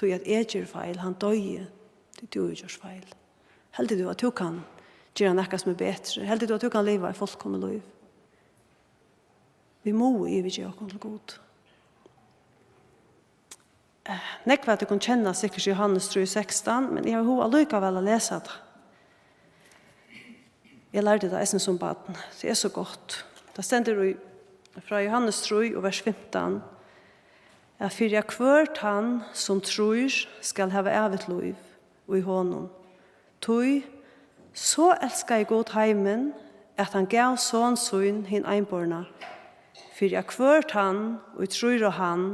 tí at eg geri feil, hann doyði, tí tú hevur gjørt feil. Heldur tú, at tú kann gera nakað, sum er betri? Heldur tú, at tú kann liva eitt fullkomið lív? Vit mugu yvirgeva okkum til Gud. Eh, nógv av tykkum kenna sikkurt Jóhannes trý sekstan, men eg havi hug allíkavæl at lesa tað. Eg lærdi tað eisini sum barn. Tað er so gott. Tað stendur í, frá Jóhannes trý og vers fimtan, at fyri at hvør tann, sum trýr, skal hava ævigt lív í honum. Tí so elskaði Gud heimin, at hann gav son sín hin einborna, fyri at hvør tann, ið trýr á hann,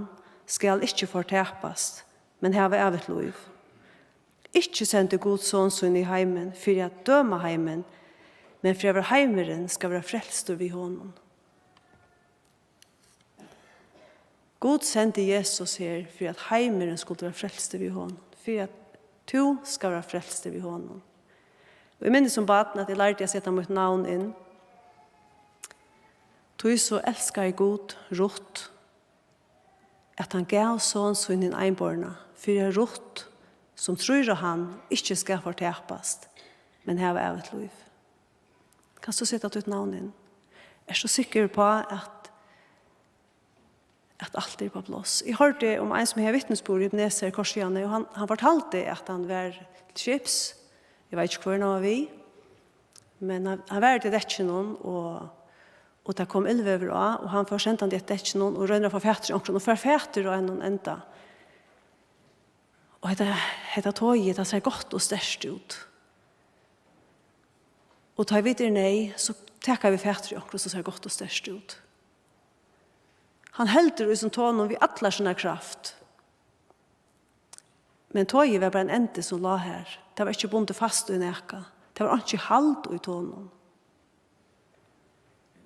skal ikki fortapast, men hava ævigt lív. Ikki sendi Gud Son sín í heimin fyri at døma heimin, men fyri at heimurin skal vera frelstur við honum. Gud sendi Jesus her, fyri at heimurin skuldi vera frelstur við honum, fyri at tú skal vera frelstur við honum. Og eg minnist sum barn, at eg lærdi at seta mítt navn inn. Tí so elskaði Gud Rutt, at hann gav Son sín hin einborna, fyri at Rutt, sum trýr á hann, ikki skal fortapast, men hava ævigt lív. Kanst tú seta títt navn inn? Ert tú sikkur uppá, at, at alt er uppá pláss? Eg hoyrdi um ein, sum hevði vitnisburð í Ebenezer í Korsíðani, og hann, hann fortaldi, at hann var til skips. Eg veit ikki, hvør hann var við, men hann, hann var til dekkinum, og, og tað kom illveður á, og hann fór sendandi eftir dekkinum og roynir at fáa fatur í onkrum, og fær fatur á einum enda. Og hetta, hetta togið, tað sær gott og sterkt út. Og tá vit eru í neyð, so taka vit fatur í onkrum, sum sær gott og sterkt út. Hann heldur í sum tognum við allar sínar kraft. Men togið var bara ein endi, sum lá har. Tað var ikki bundið fast í nakað. Tað var einki hald í tognum.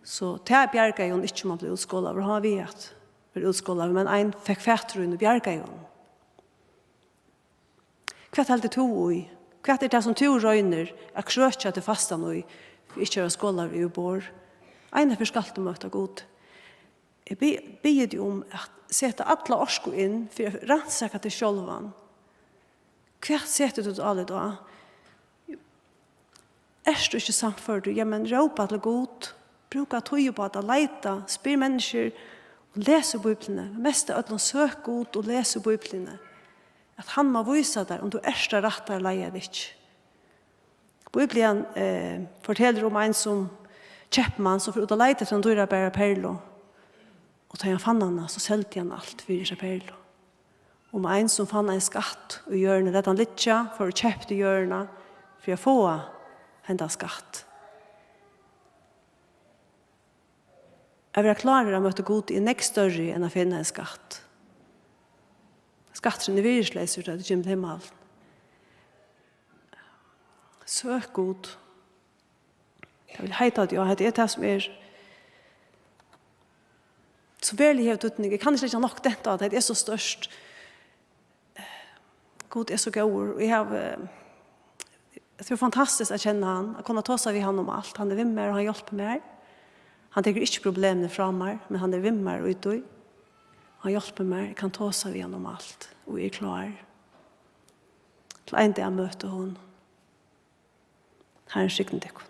So tað bjargaði hon ikki, um hann bleiv útskolaður. Hann var við at vera útskolaður, men ein fekk fatur í honum og bjargaði honum. Hvat heldur tú í? Hvat er tað, sum tú roynir at krøkja teg fastan í, fyri ikki at vera skolaður yvir borð? Eina ferð skalt tú møta Gud. Eg bi-, biði teg um at seta alla orku inn fyri at rannsaka teg sjálvan. Hvat setur tú álit á? Ert tú ikki sannførdur? Ja, men rópa til Gud. Brúka tíð upp á at leita. Spyr menniskjur og les í Bíbliuni. Mest av øllum, søk Gud og les í Bíbliuni. At hann má vísa tær, um tú ert á rættari leið ella ikki. Bíblian, eh, fortelur um ein sum keypmann, sum fer út at leita eftir eini dýrabari perlu. Og tá hann fann hana, so seldi hann alt fyri hesa perlu. Um ein sum fann ein skatt í jørðini, læt hann liggja, fór og keypti jørðina fyri at fáa hendan skatt. At vera klárur at møta Gudi er nógv størri enn at finna ein skatt. Skatturin er virðisleysur, tá tú kemur til himmalin. Søk Gud. Tað vil heita, at, ja, hetta er tað, sum er, sum veruliga hevur týdning. Eg kann ikki leggja nokk dent á tað, hetta er so stórt. Gud er so góður, og eg havi, tað er fantastiskt at kenna hann, at kunna tosa við hann um alt. Hann er við mær, og hann hjálpir mær. Hann tekur ikki problemini frá mær, men hann er við mær í tí. Hann hjálpir mær, eg kann tosa við hann um alt, og eg er klár til ein dag at møta honum. Harrin signi tykkum.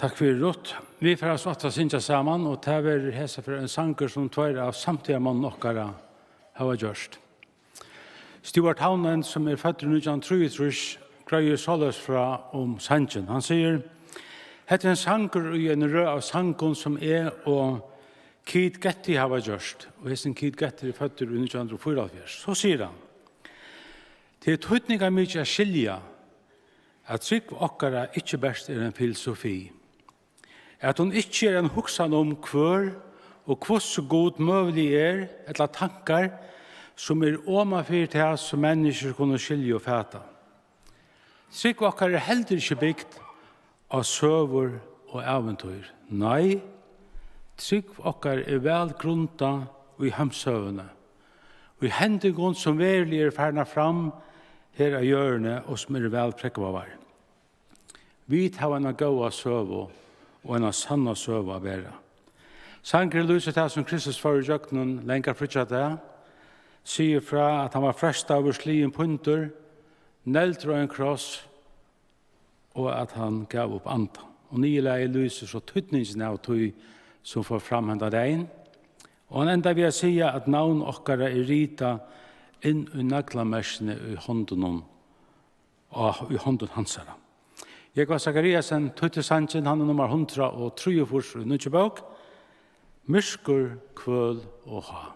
Takk fyri, Ruth. Vit fara so aftur at syngja saman, og tað verður hesa ferð ein sangur, sum tveir av samtíðarmonnum okkara hava gjørt. Stuart Townend, sum er føddur í nítjan hundrað og trýogtrýss, greiðir soleiðis frá um sangin. Hann sigur: "Hetta er ein sangur í eini røð av sangum, sum eg og Keith Getty hava gjørt." Og hesin Keith Getty er føddur í nítjan hundrað og fýraoghálvfjerðs. So sigur hann: "Tað er týdningarmikið at skilja, at trúgv okkara ikki bert er ein filosofi, at hon ikki er ein hugsan um, hvør og hvussu Gud møguliga er, ella tankar, sum eru oman fyri tað, sum menniskjur kunnu skilja og fata. Trúgv okkara er heldur ikki bygd á søgur og ævintýr. Nei, trúgv okkara er væl grundað í heimssøguni, í hendingum, sum veruliga eru farnar fram her á jørðini og sum eru væl prógvaðar. Vit hava eina góða søgu og eina sanna søgu at bera." Sangurin lýsir tað, sum Kristus fór ígjøgnum langa fríggjadag, sigur frá, at hann var freistaður, sligin, píndur, negldur á ein kross, og at hann gav upp andan. Og niðurlagið lýsir so týdningin av tí, sum fór fram henda dagin. Og hann endar við at siga, at navn okkara er ritað inn í naglamerkini í hondunum, á, í hondum hansara. Jógvan Zachariasen týddi sangin, hann er nummar hundrað og trýogfýrs í Nýggju bók. Myrkur, kvøl og háð.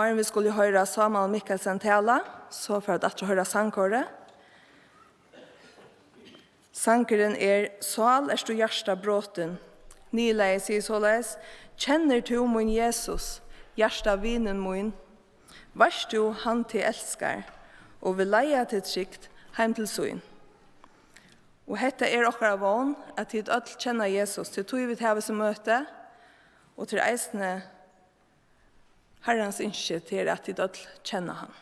Áðrenn vit skulu hoyra Sámal Mikkelsen tala, so fara vit aftur at hoyra sangkórið. Sangurin er: Sál, ert tú hjarta brotin? Niðurlagið sigur soleiðis: Kennir tú mín Jesus, hjarta vinin mín? Veitst tú, hann teg elskar og vil leiða teg trygt heim til sín. Og hetta er okkara vón, at tit øll kenna Jesus, tí tí vit hava hesi møti, og tað er eisini Harrans ynski, tað er, at tit øll kenna hann.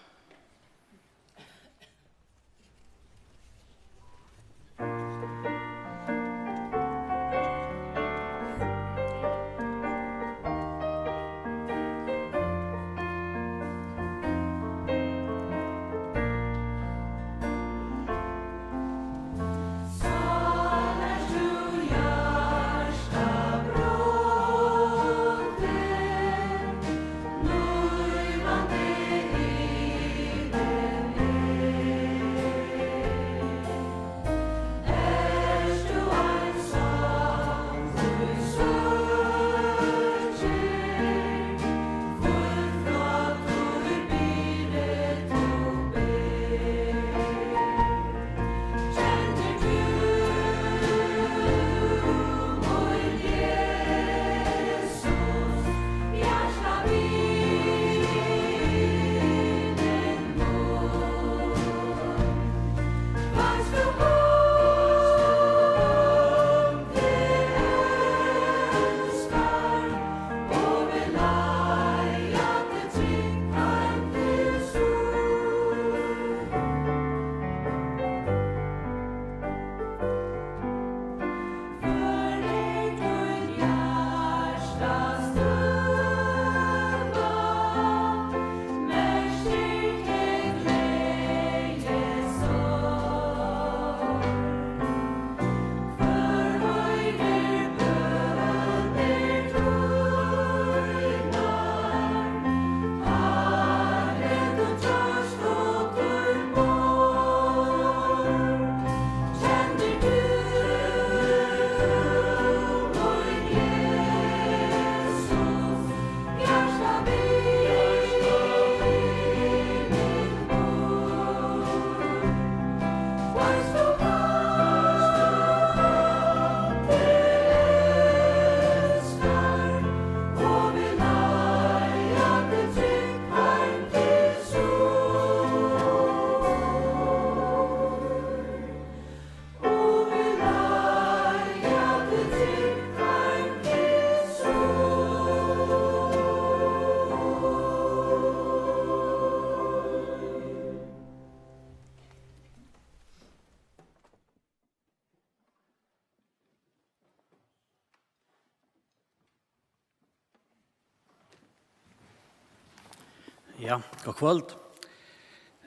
Ja, gott kvøld.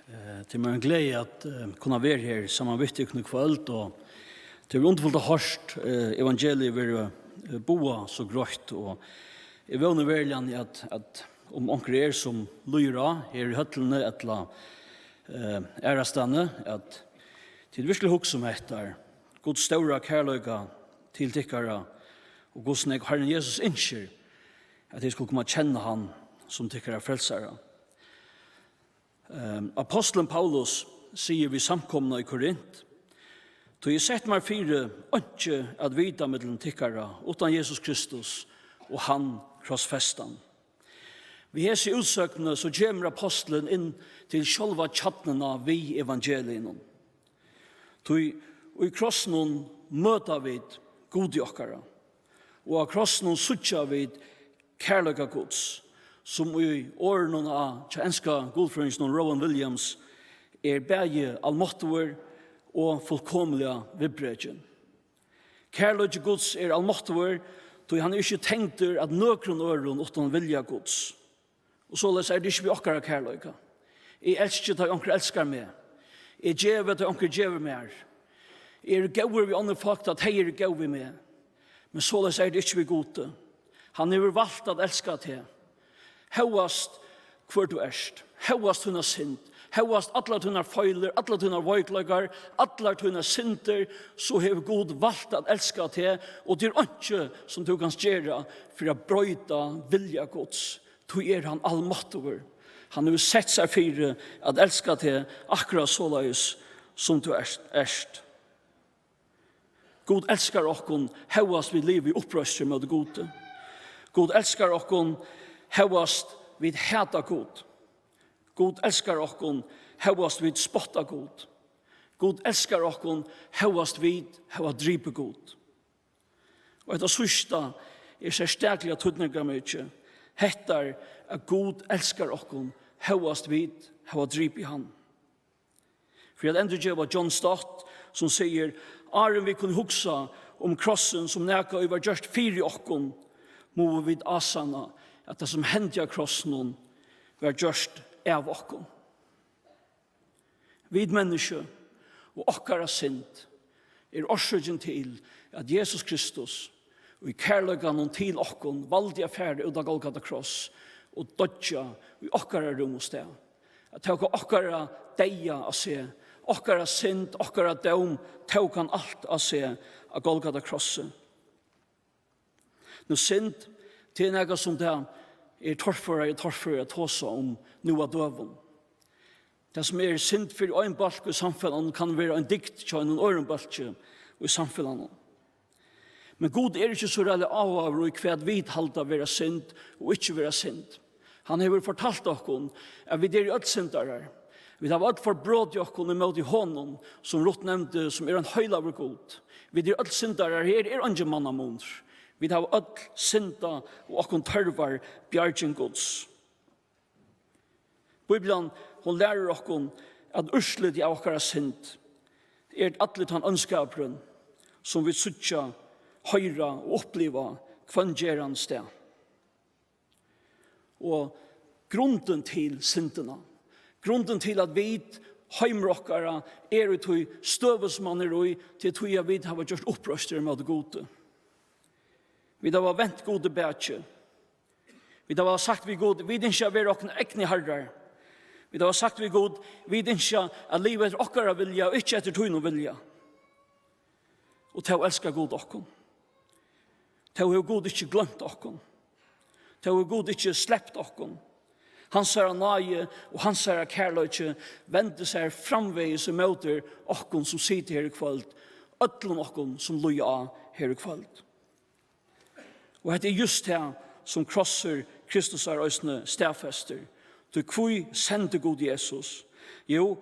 Eh, tað er mær ein gleði at, eh, kunna vera her saman við tykkum í kvøld, og tað er undurfult at hoyrt, eh, evangeliið verið, eh, boðað so greitt, og eg vóni veruliga at, at um onkur er sum lýðir á her í høllini ella, eh, aðrastaðni, at tit virkuliga hugsa um hetta, Guds stóra kærleika til tykkara, og hvussu nógv Harrin Jesus ynskir, at tit skulu koma at kenna hann sum tykkara frelsara. Ehm, apostlen Paulus sigur við samkomuna í Korint: Tí eg setti mær fyri einki at vita millum tykkara uttan Jesus Kristus og hann krossfestan. Við hesi útsøgnini so kemur apostlurin inn til sjálva kjarnuna við evangeliinum. Tí í krossinum møta vit Gudi okkara, og á krossinum síggja vit kærleika Guds, sum í orðunum á, hjá enska guðfrøðinginum Rowan Williams er bæði almáttugur og fullkomiliga viðbrekin. Kærleiki Guds er almáttugur, tí hann er ikki tengdur at nøkrum øðrum uttan vilja Guds. Og soleiðis er tað ikki við okkara kærleika. Eg elski, tá onkur elskar meg. Eg gevi, tá onkur gevur mær. Eg eri góður við onnur fólk, tá tey eru góð við meg. Men soleiðis er tað ikki við Gudi. Hann hevur valt at elska teg. Hóast hvør tú ert, hóast tína synd, hóast allar tínar feilir, allar tínar veikleikar, allar tínar syndir, so hevur Gud valt at elska teg, og tað er einki, sum tú kanst gera fyri at broyta vilja Guds. Tí er hann almáttugur. Hann hevur sett sær fyri at elska teg akkurát soleiðis, sum tú ert, ert. Gud elskar okkum, hóast vit liva í uppreisti móti Gudi. Gud elskar okkum, hóast vit hata Gud. Gud elskar okkum, hóast vit spotta Gud. Gud elskar okkum, hóast vit hava dripið Gud. Og hetta síðsta er serstakliga týdningarmikið. Hetta er, at Gud elskar okkum, hóast vit hava dripið hann. Fyri at endurgeva John Stott, sum sigur, áðrenn vit kunnu hugsa um krossin sum nakað, ið var gjørt fyri okkum, mugu vit ásanna, at tað, sum hendi á krossinum, var gjørt av okkum. Vit menniskju og okkara synd er orsøkin til, at Jesus Kristus í kærleikanum til okkum valdi at fara út á Golgata kross og doyggja í okkara rúm og stað. At tóka okkara deyða á seg, okkara synd, okkara dóm, tók hann alt á seg á Golgata krossi. Nú, synd, tað er nakað, sum tað er torførari og torførari at tosa um nú á døgum. Tað, sum er synd fyri ein bólk í samfelagnum, kann vera ein dygd hjá einum øðrum bólki í samfelagnum. Men Gud er ikki so ræðuliga áhugaður í, hvat vit halda vera synd og ikki vera synd. Hann hevur fortalt okkum, at vit eru øll syndarar. Vit hava øll forbrotið okkum ímóti honum, sum Ruth nevndi, sum er ein heilagur Gud. Vit eru øll syndarar, her er eingin mannamunur. Vit hava øll syndað, og okkum tørvar bjarging Guds. Bíblian, hon lærir okkum, at úrslitið av okkara synd er allur tann ónskapurin, sum vit síggja, hoyra og uppliva hvønn gerandisdag. Og grundin til syndina, grundin til, at vit, heimur okkara, er í tí støðu, sum hann er í, til tí, at vit hava gjørt uppreistur móti Gudi. Vit hava vent Gudi bakið. Vit hava sagt við Gud, vit ynskja at vera okkum egni harrar. Vit hava sagt við Gud, vit ynskja at liva eftir okkara vilja og ikki eftir tínum vilja. Og tó elskar Gud okkum. Tó hevur Gud ikki gloymt okkum. Tó hevur Gud ikki slept okkum. Hansara náði og hansara kærleiki vendir sær framvegis ímóti okkum, sum sita her í kvøld, øllum okkum, sum líða á her í kvøld. Og hetta er júst tað, sum krossur Kristusar eisini staðfestir. Tí hví sendi Gud Jesus? Jú,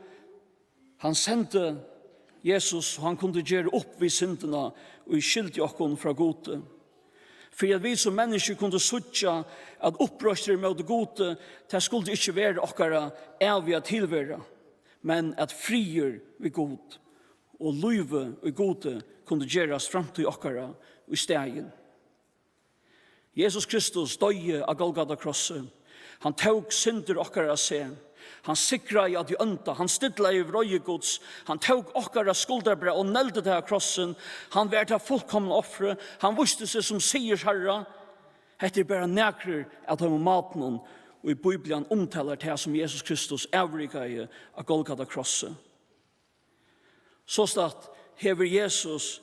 hann sendi Jesus, so hann kundi gera upp við syndina, ið skildi okkum frá Gudi. Fyri at vit sum menniskju kundu síggja, at uppreisturin móti Gudi, tað skuldi ikki vera okkara æviga tilvera, men at friður við Gud og lívið í Gudi kundi gerast framtíð okkara í staðin. Jesus Kristus doyði á Golgata krossi. Hann tók syndir okkara á seg. Hann sigraði á tí ónda. Hann stillaði vreiði Guds. Hann tók okkara skuldarbrá og negldi tað á krossin. Hann var tað fullkomna ofrið. Hann vísti seg sum sigursharra. Hetta er bara nakrir av teimum mátunum, ið Bíblian umtalar tað, sum Jesus Kristus avrikaði á Golgata krossi. Sostatt hevur Jesus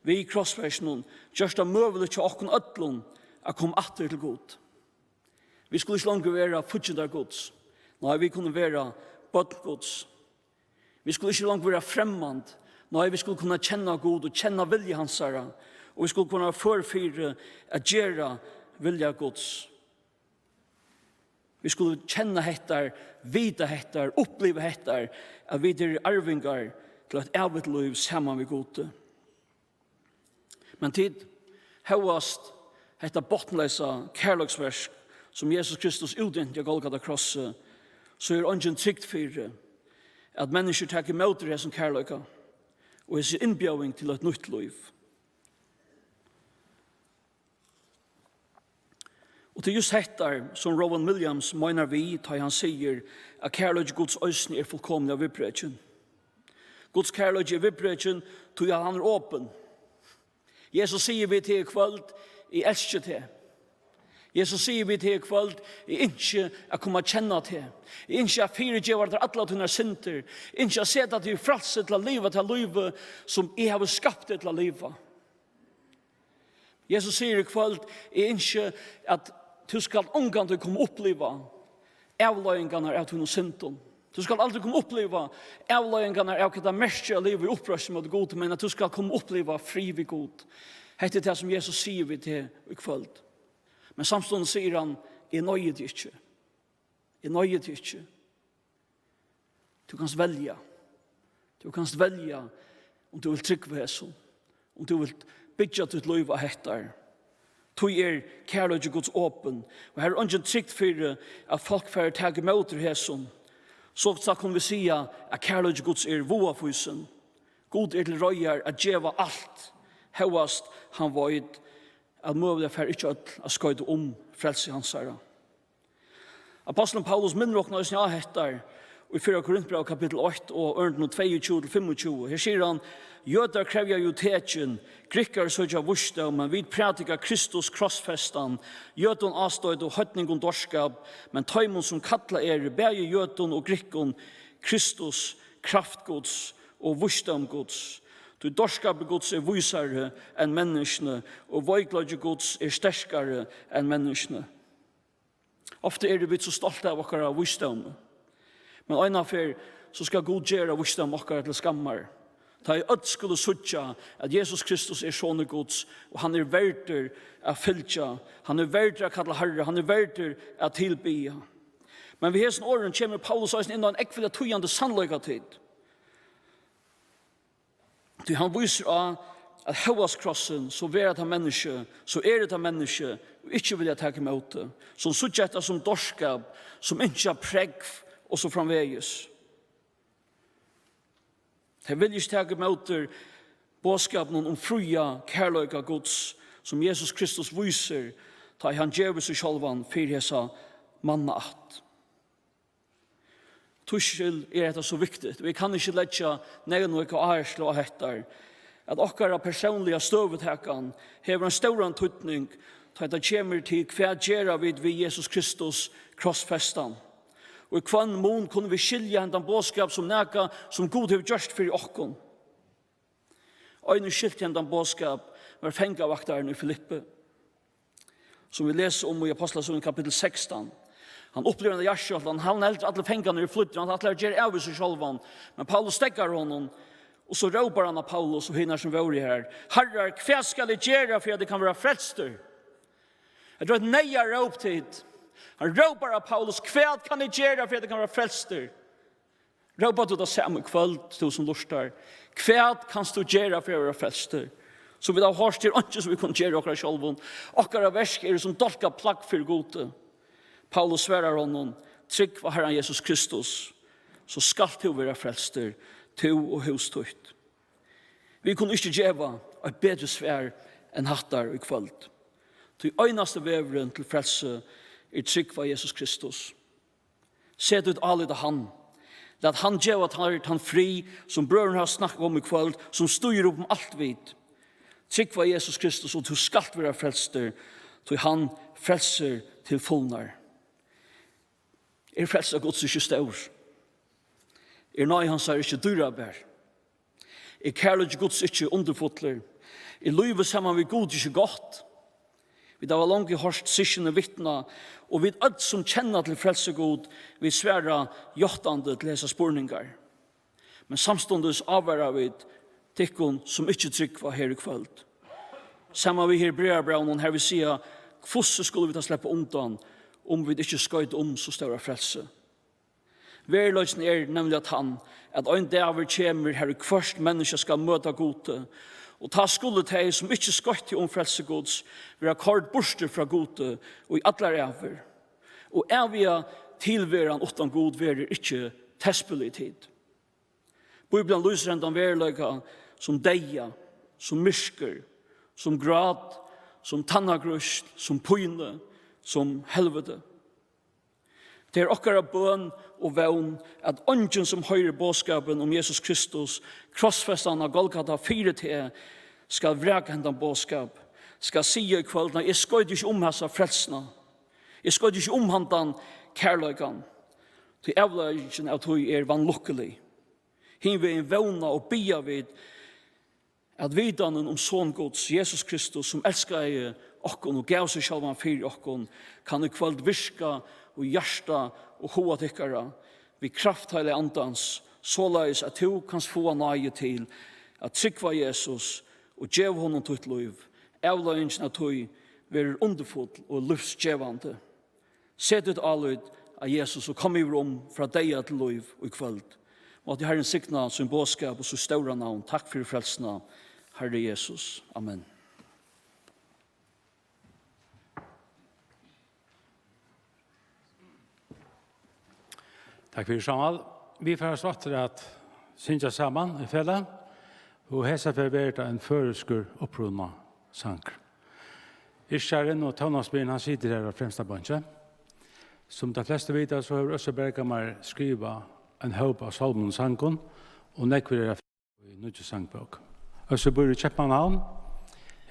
við krossverkinum gjørt tað møguligt hjá okkum øllum at koma aftur til Gud. Vit skulu ikki longur vera fíggindar Guds. Nei, vit kunnu vera børn Guds. Vit skulu ikki longur vera fremmand. Nei, vit skulu kunna kenna Gud og kenna vilja hansara. Og vit skulu kunna vera før fyri at gera vilja Guds. Vit skulu kenna hetta, vita hetta, uppliva hetta, at vit eru arvingar til eitt ævigt lív saman við Gudi. Men tit, hóast hetta botnleysa kærleiksverk, sum Jesus Kristus útinti á Golgata krossi, so er eingin trygd fyri, at menniskjur taka ímóti hesum kærleika og hesi innbjóðing til eitt nýtt lív. Og tað er júst hetta, sum Rowan Williams meinar við, tá ið hann sigur, at kærleiki Guds eisini er fullkomiliga viðbrekin. Guds kærleiki er viðbrekin, tí at hann er opin. Jesus sigur við teg í kvøld, eg elski teg. Jesus sigur við teg í kvøld, eg ynski at koma at kenna teg. Eg ynski at fyrigeva tær allar tínar syndir. Eg ynski at seta teg í frælsi til at liva tað lívið, sum eg havi skapt teg til at liva. Jesus sigur í kvøld, eg ynski, at tú skalt ongantíð koma at uppliva, avleiðingarnar av tínum syndum. Tú skalt aldri koma uppliva avleiðingarnar av, hvat tað merkir at liva í uppreisn móti Gudi, men at tú skalt koma uppliva frið við Gud. Hetta er tað, sum Jesus sigur við teg í kvøld. Men samstundis sigur hann: Eg noyði teg ikki. Eg noyði teg ikki. Tú kanst velja. Tú kanst velja um tú vilt trúgva hesum, um tú vilt byggja títt lív á hettar. Tí er kærleiki Guds opin, og har er eingin trygd fyri, at fólk fara at taka ímóti hesum. So sagt kunnu vit siga, at kærleiki Guds er váðafýsin. Gud er til reiðar at geva alt, hóast hann veit, at møguliga fara ikki øll at skoyta um frælsi hansara. Ápostulin Paulus minnir okkum eisini á hetta í fyrra Korintbræv kapittul eitt og ørindunum tveyogtjúgu til fimmogtjúgu. Her sigur hann: Jødar krevja jú tekin, grikkar søkja vísdóm, men vit prædika Kristus krossfestan, jødum ástoyt og heidningum dárskap, men teimum, sum kallað eru, bæði jødum og grikkum, Kristus kraft Guds og vísdóm Guds. Tí dárskapur Guds er vísari enn menniskjunum, og veikleiki Guds er sterkari enn menniskjunum. Ofta eru vit so stolt av okkara vísdómi. Men eina ferð, so skal Gud gera vísdóm okkara til skammar. Tá ið øll skulu síggja, at Jesus Kristus er Sonur Guds, og hann er verdur at fylgja, hann er verdur at kalla Harra, hann er verdur at tilbiðja. Men við hesum orðum kemur Paulus eisini inn á ein ógvuliga týðandi sannleika, tit. Tí hann vísir á, at hóast krossin, so verða tað menniskju, so eru tað menniskju, ið ikki vilja taka ímóti, sum síggja hetta sum dárskap, sum ynskja prógv og so framvegis. Tey vilja ikki taka ímóti boðskapinum um fría kærleika Guds, sum Jesus Kristus vísir, tá ið hann gevur seg sjálvan fyri hesa mannaætt. Tískil er hetta so viktigt, og eg kann ikki leggja nóg nógva áherslu á hetta, at okkara persónliga støðutakan hevur ein stóran týdning, tá tað kemur til, hvat gera vit við Jesus Kristus krossfestan? Og í hvønn mun kunnu vit skilja hendan boðskap sum nakað, sum Gud hevur gjørt fyri okkum? Ein, ið skilti hendan boðskap, var fangavaktarin í Filippi, sum vit lesa um í Ápostlasøguni kapittul sekstan. Hann upplivir henda jarðskjálvtan, hann heldur allir fangarnir eru flýddir, hann ætlar at gera av við seg sjálvan. Men Paulus steðgar honum, og so rópar hann á Paulus og hinar sum vóru har: Harrar, hvat skal eg gera fyri at eg kann vera frelstur? Hetta er eitt neyðaróp, tit. Hann rópar á Paulus: Hvat kann eg gera fyri at eg kann vera frelstur? Rópar tú tað sama í kvøld, tú sum lurtar? Hvat kanst tú gera fyri at vera frelstur? Sum vit hava hoyrt, er einki, sum vit kunnu gera okkara sjálvum. Okkara verk eru sum dálkað plagg fyri Gudi. Paulus svarar honum: Trúgv á Harran Jesus Kristus, so skalt tú vera frelstur, tú og hús títt. Vit kunnu ikki geva eitt betri svar enn hattar í kvøld. Tí einasti vegurin til frelsu er trúgv á Jesus Kristus. Set títt álit á hann. Lat hann geva tær tann frið, sum brøðurnir hava snakkað um í kvøld, sum stígur upp um alt vit. Trúgv á Jesus Kristus, og tú skalt vera frelstur, tí hann frelsir til fulnar. Er frelsa Guds ikki stór? Er náði hansara ikki dýrabær? Er kærleiki Guds ikki undurfullur? Er lívið saman við Gud ikki gott? Vit hava longu hoyrt systkini vitna, og vit øll, sum kenna til frelsi Gud, vit svara játandi til hesar spurningar. Men samstundis ávara vit tykkum, sum ikki trúgva, her í kvøld. Saman við Hebrearabrævinum, har vit siga: Hvussu skulu vit tá sleppa undan, um vit ikki skoyta um so stóra frelsu? Veruleikin er nemliga tann, at ein dagur kemur, har ið hvørt menniskja skal møta Gudi, og tá skulu tey, sum ikki skoyttu um frelsi Guds, verða koyrd burtur frá Gudi í allar ævir. Og æviga tilveran uttan Gud verður ikki tespilig, tit. Bíblian lýsir hendan veruleika sum deyða, sum myrkur, sum grát, sum tannagrýsl, sum pínu, sum helviti. Tað er okkara bøn og vón, at eingin, sum hoyrir boðskapin um Jesus Kristus, krossfestan á Golgata fyri teg, skal vraka hendan boðskap, skal siga í kvøld: Nei, eg skoyti ikki um hasa frelsuna. Eg skoyti ikki um handan kærleikan. Tí avleiðingin av tí er vanlukkulig. Hinvegin vóna og biðja vit, at vitanin um Son Guds, Jesus Kristus, sum elskaði okkum og gav seg sjálvan fyri okkum, kann í kvøld virka og hjarta og huga tykkara við kraft Heilaga Andans, soleiðis at tú kanst fáa náði til at trúgva Jesus og geva honum títt lív. Avleiðingin av tí verður undurfull og lívsgevandi. Set títt álit á Jesus og kom yvir um frá deyða til lív í kvøld. Mátti Harrin signa sín boðskap og sítt stóra navn. Takk fyri frelsuna, Harri Jesus. Amen. Takk fyri, Sámal. Vit fara so aftur at syngja saman í felag, og hesa ferð verður tað ein føroyskur upprunasangur. Yrkjarin og tónleiksspælarin, hann situr her á fremsta bonki. Sum tey flestu vita, so hevur Øssur Berghamar skrivað ein hóp av sálmum og sangum, og nógvir eru í Nýggju sangbók. Øssur býr í Keypmannahavn,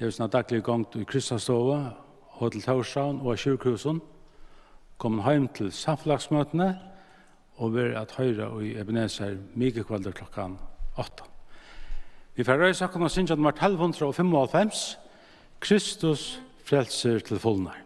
hevur sína dagligu gongd í Kristastovu, Hotel Tórshavn og á sjúkrahúsum, komin heim til samfelagsmøtini og verður at hoyra í Ebenezer mikukvøldið klokkan átta. Vit fara at reisa okkum og syngja nummar tólv hundrað og fimmoghálvfems, Kristus frelsir til fulnar.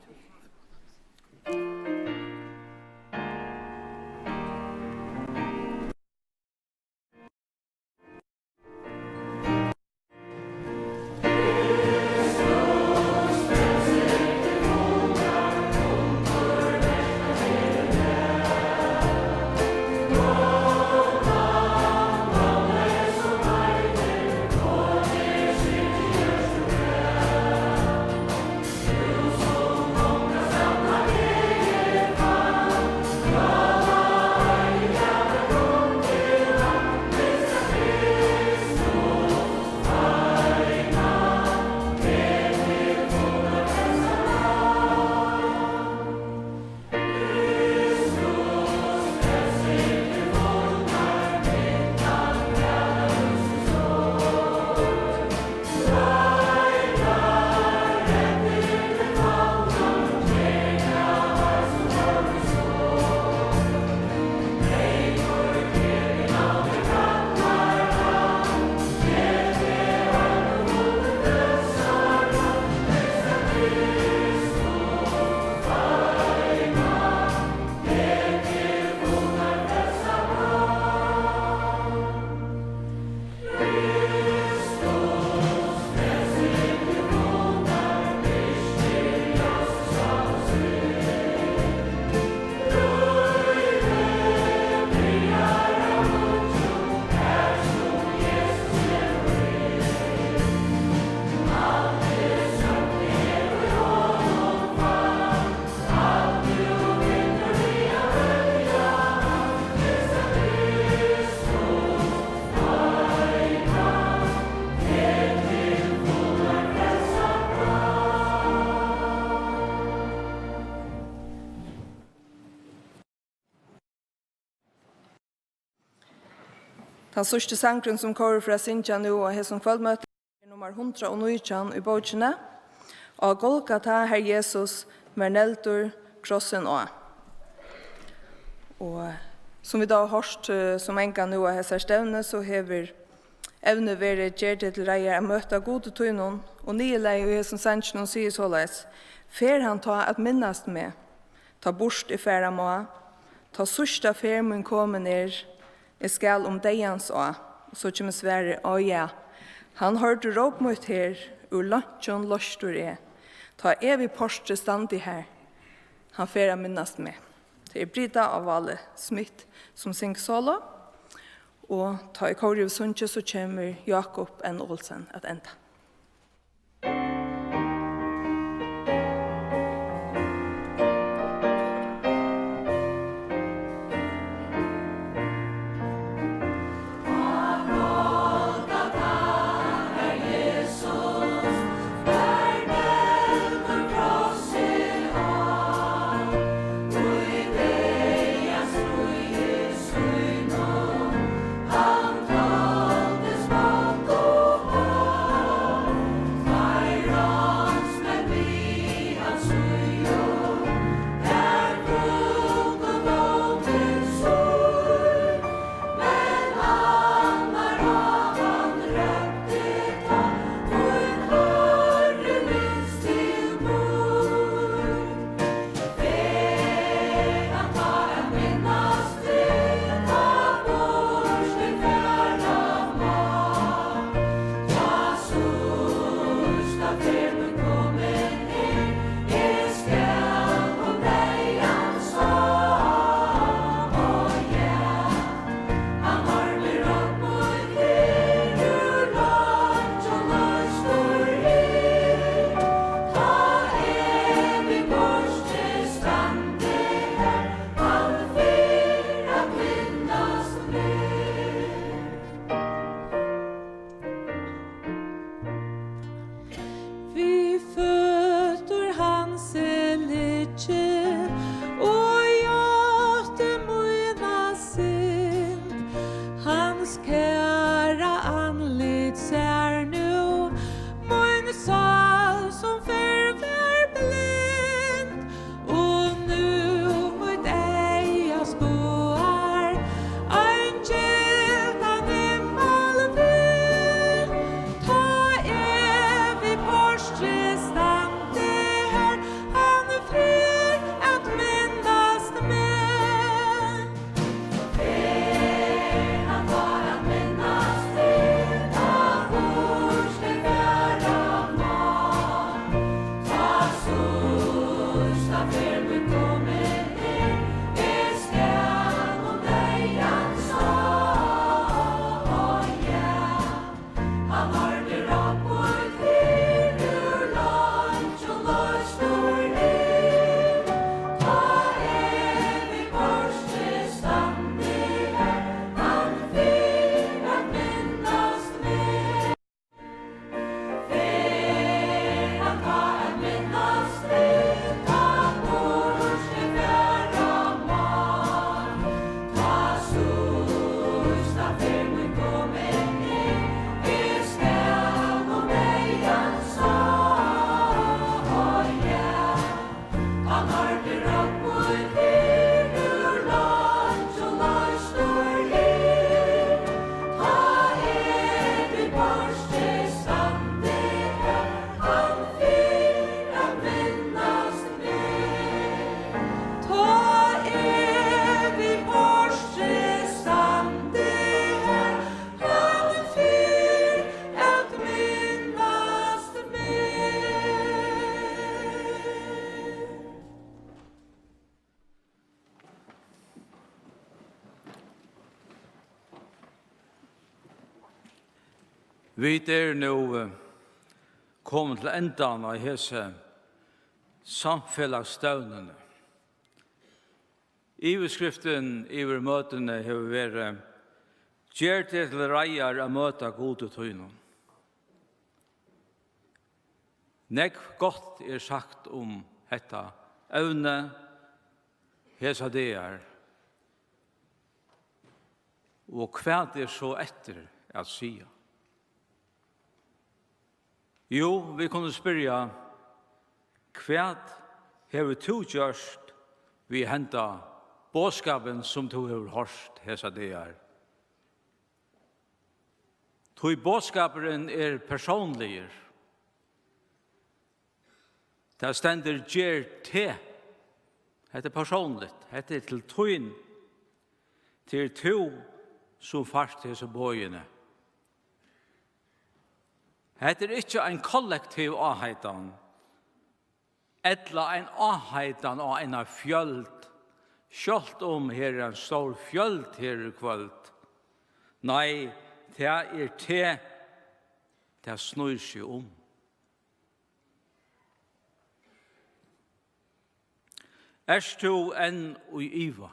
Tann síðsti sangurin, sum kórurin fer at syngja nú á hesum kvøldmøti, er nummar hundrað og nítjan í bókini, Á Golgata, har Jesus var negldur krossin á. Og sum vit hava hoyrt, eh, so mangan nú á hesari stevnu, so hevur evnið verið: Ger teg til reiðar at møta Gudi tínum, og niðurlagið í hesum sanginum sigur soleiðis: Fer hann tá at minnast meg, tá burt eg fara má, tá síðsta ferð mín komin er, eg skal um deyðans á. Og so kemur svarið: Á ja, hann hoyrdi róp mítt her, úr leinkjum loystur eg, tá eg við portrið standi har, hann fer at minnast meg. Tað er Brita á Váli Smith, sum syngur solo, og tá ið kórið hevur sungið, so kemur Jákup N. Olsen at enda. Vit eru nú, eh, komin til endan á hesi samfelagsstevnuni. Yvirskriftin yvir møtini hevur verið: Ger teg til reiðar at møta Gudi tínum. Nógv gott er sagt um hetta evni hesa dagar, og hvat er so eftir at siga? Jú, vit kunnu spyrja: Hvat hevur tú gjørt við henda boðskapin, sum tú hevur hoyrt hesa dagar? Tí boðskapurin er persónligur. Tað stendur: Ger teg. Hetta er persónligt. Hetta er til tín. Tað er tú, sum fært hesi boðini. Hetta er ikki ein kollektiv áheitan, ella ein áheitan á eina fjøld, sjálvt um her er ein stór fjøld her í kvøld. Nei, tað er teg, tað snýr seg um. Ert tú enn í iva?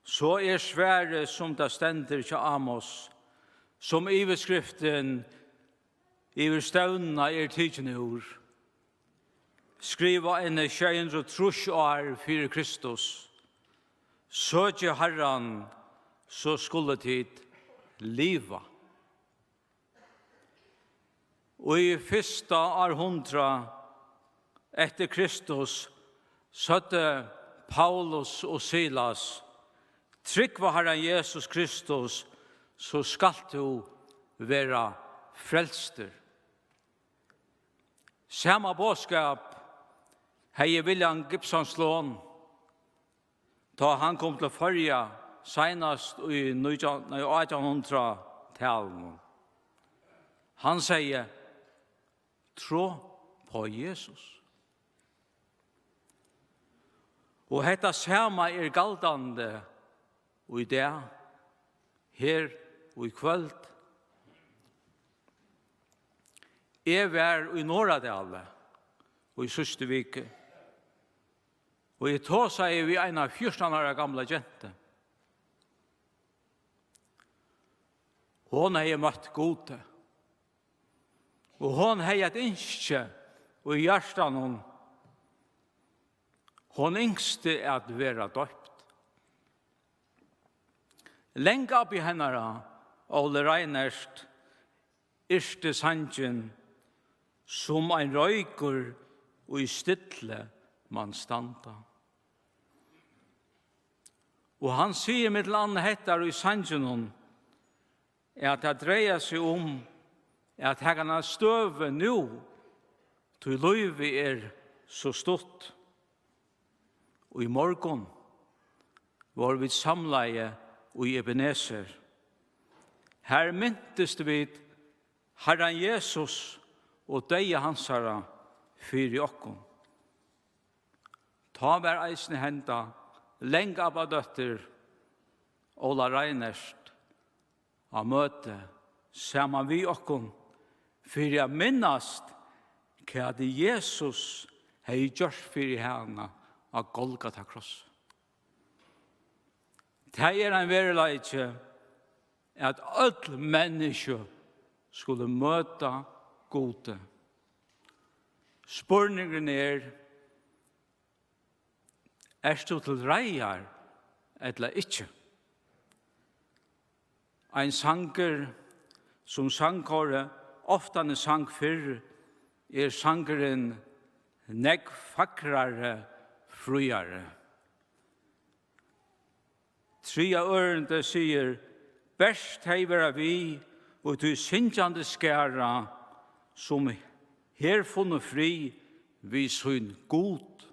So er svarið, sum tað stendur hjá Amos, sum yvirskriftin yvir stevnuna er tikin úr: Skriva inn í sjey hundrað og trýss ár fyri Kristus, søkið Harran, so skulu tit liva. Í fyrsta árhundrað eftir Kristus søgdu Paulus og Silas: Trúgv á Harran Jesus Kristus, so skalt tú vera frelstur. Sama boðskap hevði William Gibson Sloan, tá hann kom til Føroya seinast í nítjan, nei, átjan hundrað-talinum. Hann segði: Trúgv á Jesus. Og hetta sama er galdandi í dag, her og í kvøld. Eg var í Norðradali í síðstu viku, og eg tosaði við eina fjúrtan ára gamla gentu. Hon hevði møtt Gudi, og hon hevði eitt ynski í hjartanum. Hon ynskti at vera doypt. Langabbi hennara, Óli Reinert, yrkti sangin: Sum ein roykur í stilli man standa. Og hann sigur millum annað hetta í sanginum, at tað dreiar seg um at taka eina støðu nú, tí lívið er so stutt. Í morgun vóru vit samlaði í Ebenezer. Har mintust vit Harran Jesus og deyða hansara fyri okkum. Tá var eisini henda Langabbadóttir Óla Reinert á møti saman við okkum fyri at minnast, hvat Jesus hevði gjørt fyri hana á Golgata krossi. Tað er ein veruleiki, at øll menniskju skulu møta Gudi. Spurningurin er: Ert tú til reiðar ella ikki? Ein sangur, sum sangkórið oftani sang fyrr, er sangurin Nógv fagrari, fríari. Triðja ørindi sigur: Bert tey vera við, og tí syngjandi skara, sum her funnu frið við sín Gud.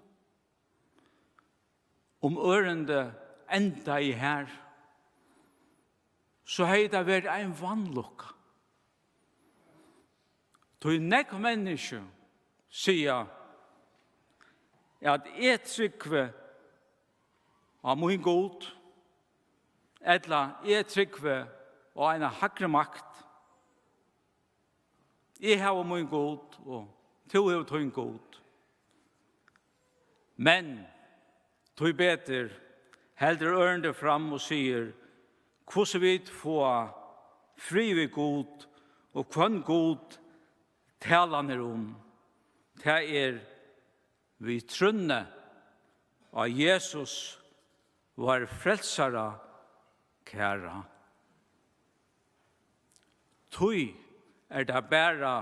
Um ørindið endaði har, so hevði tað verið ein vanlukka. Tí nógv menniskju siga, at eg trúgvi á mín Gud, ella eg trúgvi á eina hægri makt, Eg havi mín Gud, og tú hevur tín Gud. Men tíbetur heldur ørindið fram og sigur, hvussu vit fáa frið við Gud, og hvønn Gud talan er um. Tað er við trúnni á Jesus, vár frelsara kæra. Tí er tað bara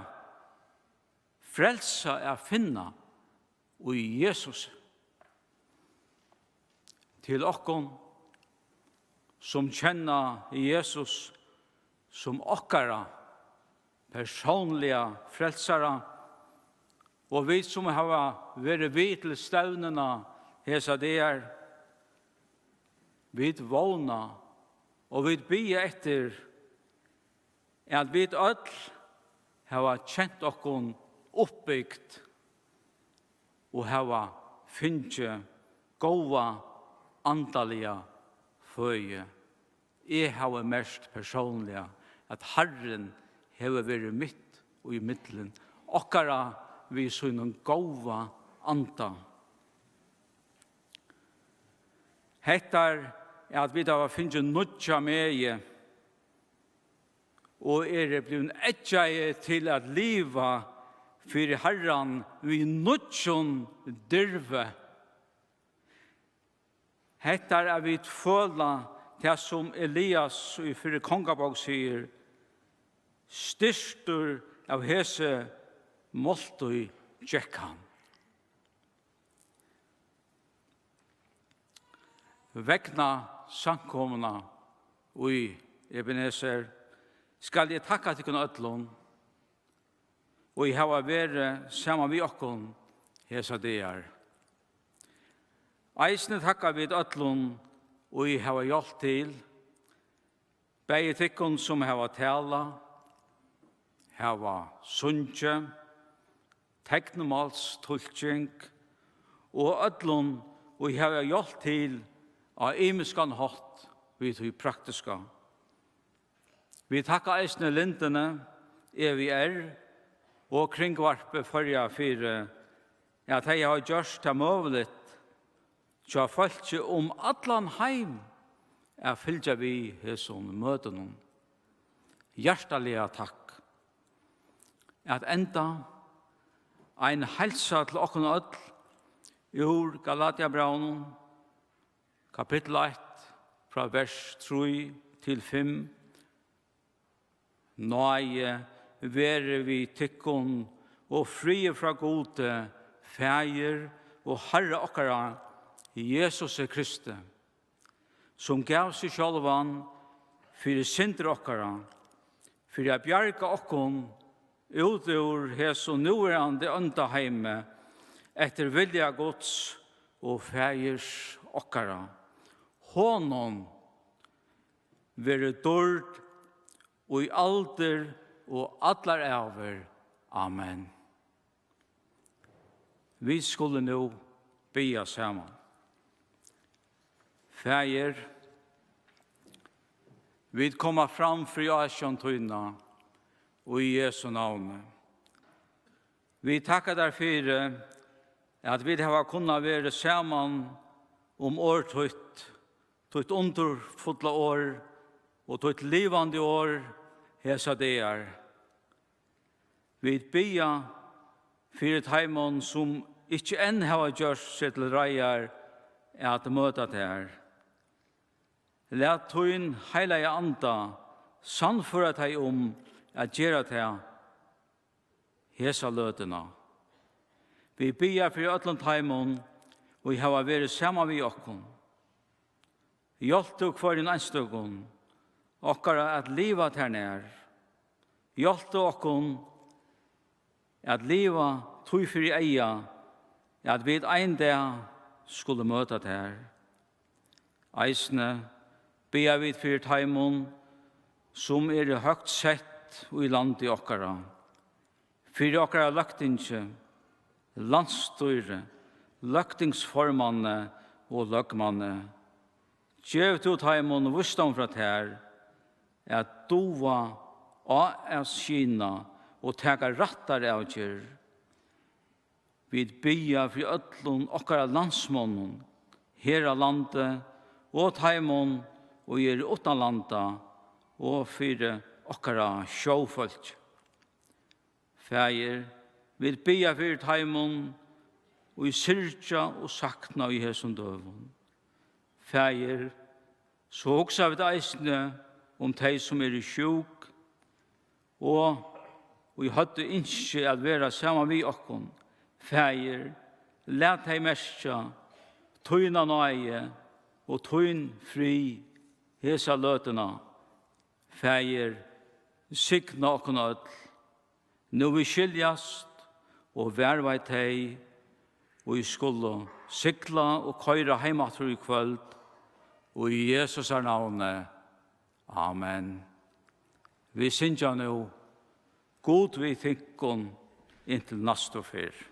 frelsa at finna í Jesus. Til okkum, sum kenna Jesus sum okkara persónliga frelsara, og vit, sum hava verið við til stevnuna hesa dagar, vit vóna og vit biðja eftir, at vit øll hava kent okkum uppbygt og hava fingið góða andaliga føði. Eg havi merkt persónliga, at Harrin hevur verið mitt í millum okkara við sínum góða anda. Hetta, at vit hava fingið nýggja megi og eru blivin eggjaði til at liva fyri Harran við nýggjum dirvi. Hetta, at vit føla tað, sum Elias í fyrru kongabók sigur: Styrktur av hesi máltíð gekk hann. Vegna samkomuna í Ebenezer skal eg takka tykkum øllum, ið hava verið saman við okkum hesar dagar. Eisini takka vit øllum, ið hava hjálpt til, bæði tykkum, sum hava talað, hava sungið, teknmálstulking, og øllum, ið hava hjálpt til á ymiskan hátt við tí praktiska. Vit takka eisini Lindini, E V R og Kringvarpið Føroya fyri, at tey hava gjørt tað møguligt hjá fólki um allan heim at fylgja við hesum møtunum. Hjartaliga takk. At enda, ein heilsa til okkum øll úr Galatiabrævinum, kapittul eitt, frá vers trý til fimm. Náði veri við tykkum og friður frá Gudi, Faðir og Harra okkara, Jesusi Kristi, sum gav seg sjálvan fyri syndir okkara, fyri at bjarga okkum út úr hesum núverandi ónda heimi, eftir vilja Guds og Faðirs okkara. Honum verður dýrd í aldur og allar ævir. Amen. Vit skulu nú biðja saman. Faðir, vit koma fram fyri ásjón tína í Jesu navni. Vit takka tær fyri, at vit hava kunnað verið saman um orð títt, títt undurfulla orð og títt livandi orð hesar dagar. Vit biðja fyri teimum, sum ikki enn hava gjørt seg til reiðar at møta tær. Lat tín Heilagi Anda sannføra tey um at gera tað hesa løtuna. Vit biðja fyri øllum teimum, ið hava verið saman við okkum. Hjálp tú hvørjum einstøkum okkara at liva tær nær. Hjálp tú okkum at liva tí fyri eyga, at vit ein dag skulu møta tær. Eisini biðja vit fyri teimum, sum eru høgt sett í landi okkara, fyri okkara løgtingi, landsstýri, løgtingsformanni og løgmanni. Gev tú teimum vísdóm frá tær, at duga á at skyna og taka rættar avgerðir. Vit biðja fyri øllum okkara landsmonnum her á landi og teimum, ið eru uttanlanda, og fyri okkara sjófólki. Faðir, vit biðja fyri teimum, ið syrgja og sakna í hesum døgum. Faðir, so hugsa vit eisini um tey, sum eru sjúk, og ið høvdu ynski at vera saman við okkum. Faðir, lat tey merkja tína náði og tín frið hesa løtuna. Faðir, signa okkum øll, nú vit skiljast, og varðveit tey, ið skulu sigla og koyra heim aftur í kvøld, í Jesusar navni. Amen. Vit syngja nú: Gud við tykkum inntil næstu ferð.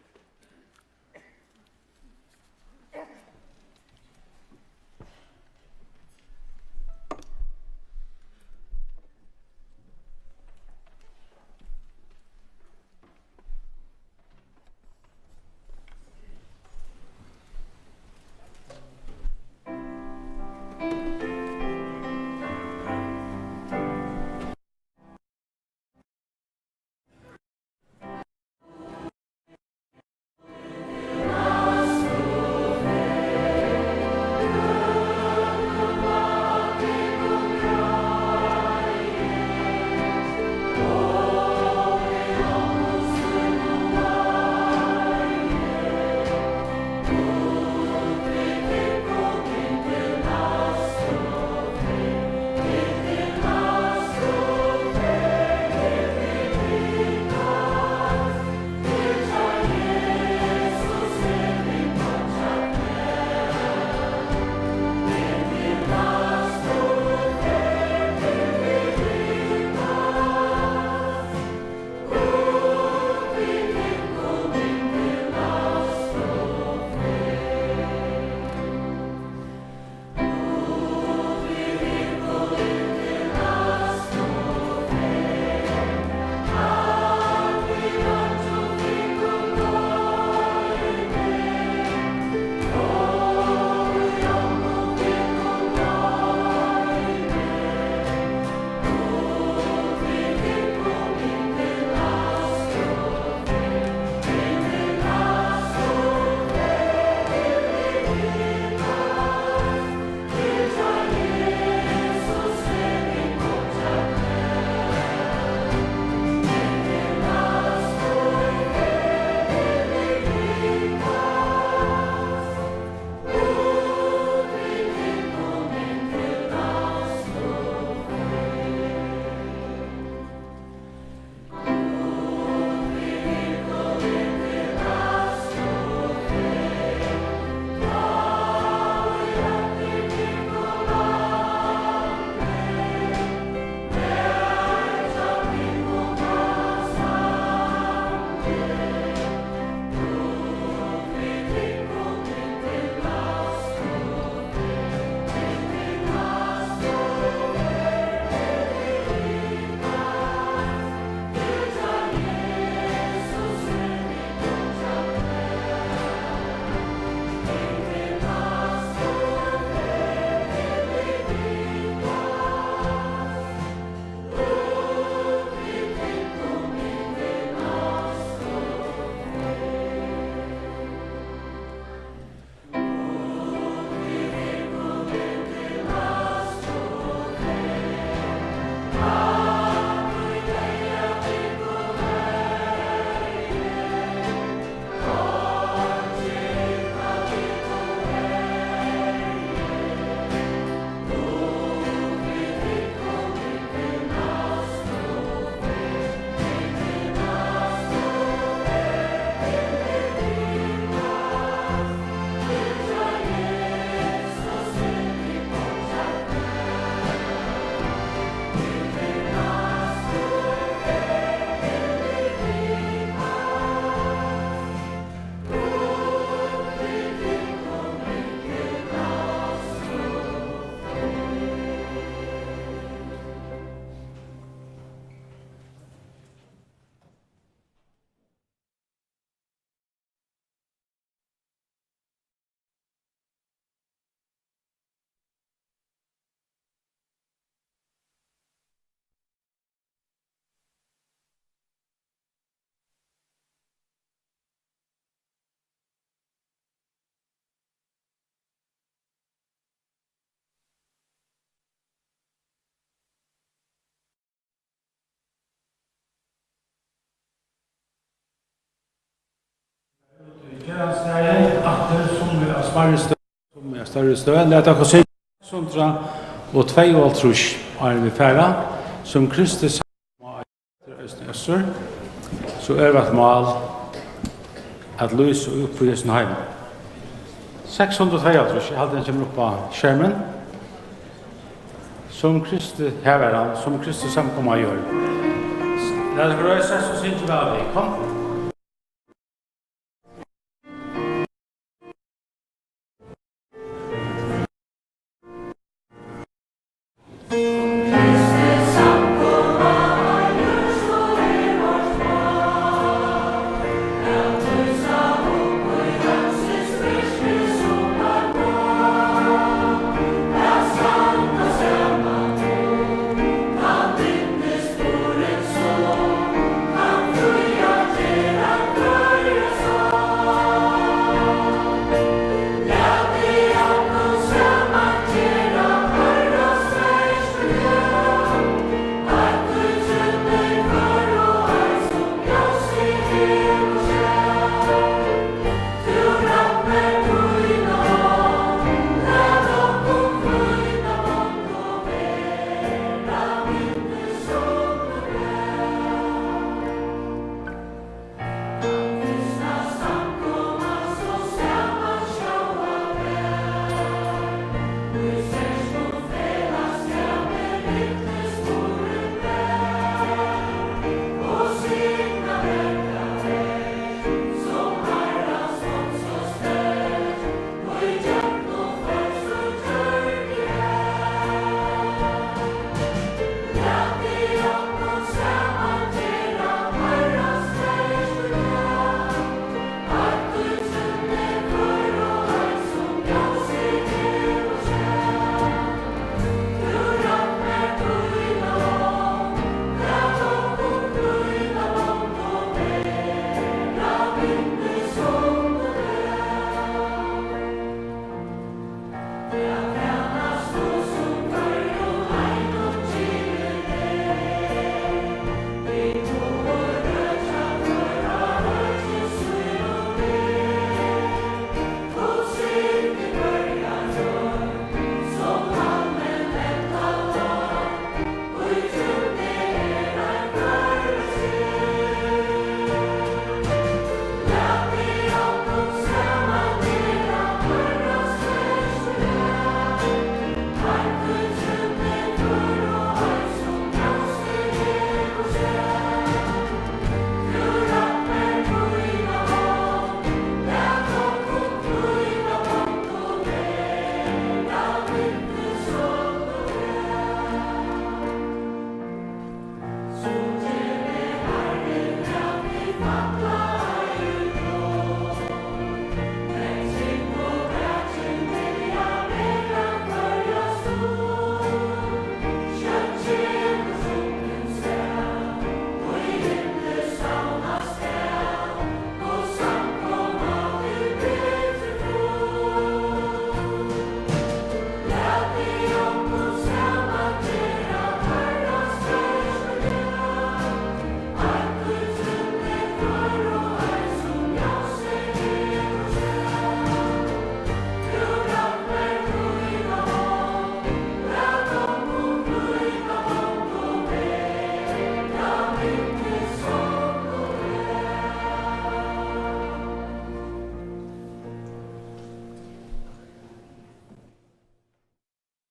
Hørðu støðan, lat okkum syngja seks hundrað og tveyoghálvtrýss, áðrenn vit fara, sum Kristus eisini austur, so er vårt mál at lýsa upp í hesum heimi. Seks hundrað og tveyoghálvtrýss, eg haldi, hann kemur upp á skermin. Sum Kristi, her var hann, sum Kristi samkoma á jørð. Lat okkum reisa, so syngi væl við. Kom.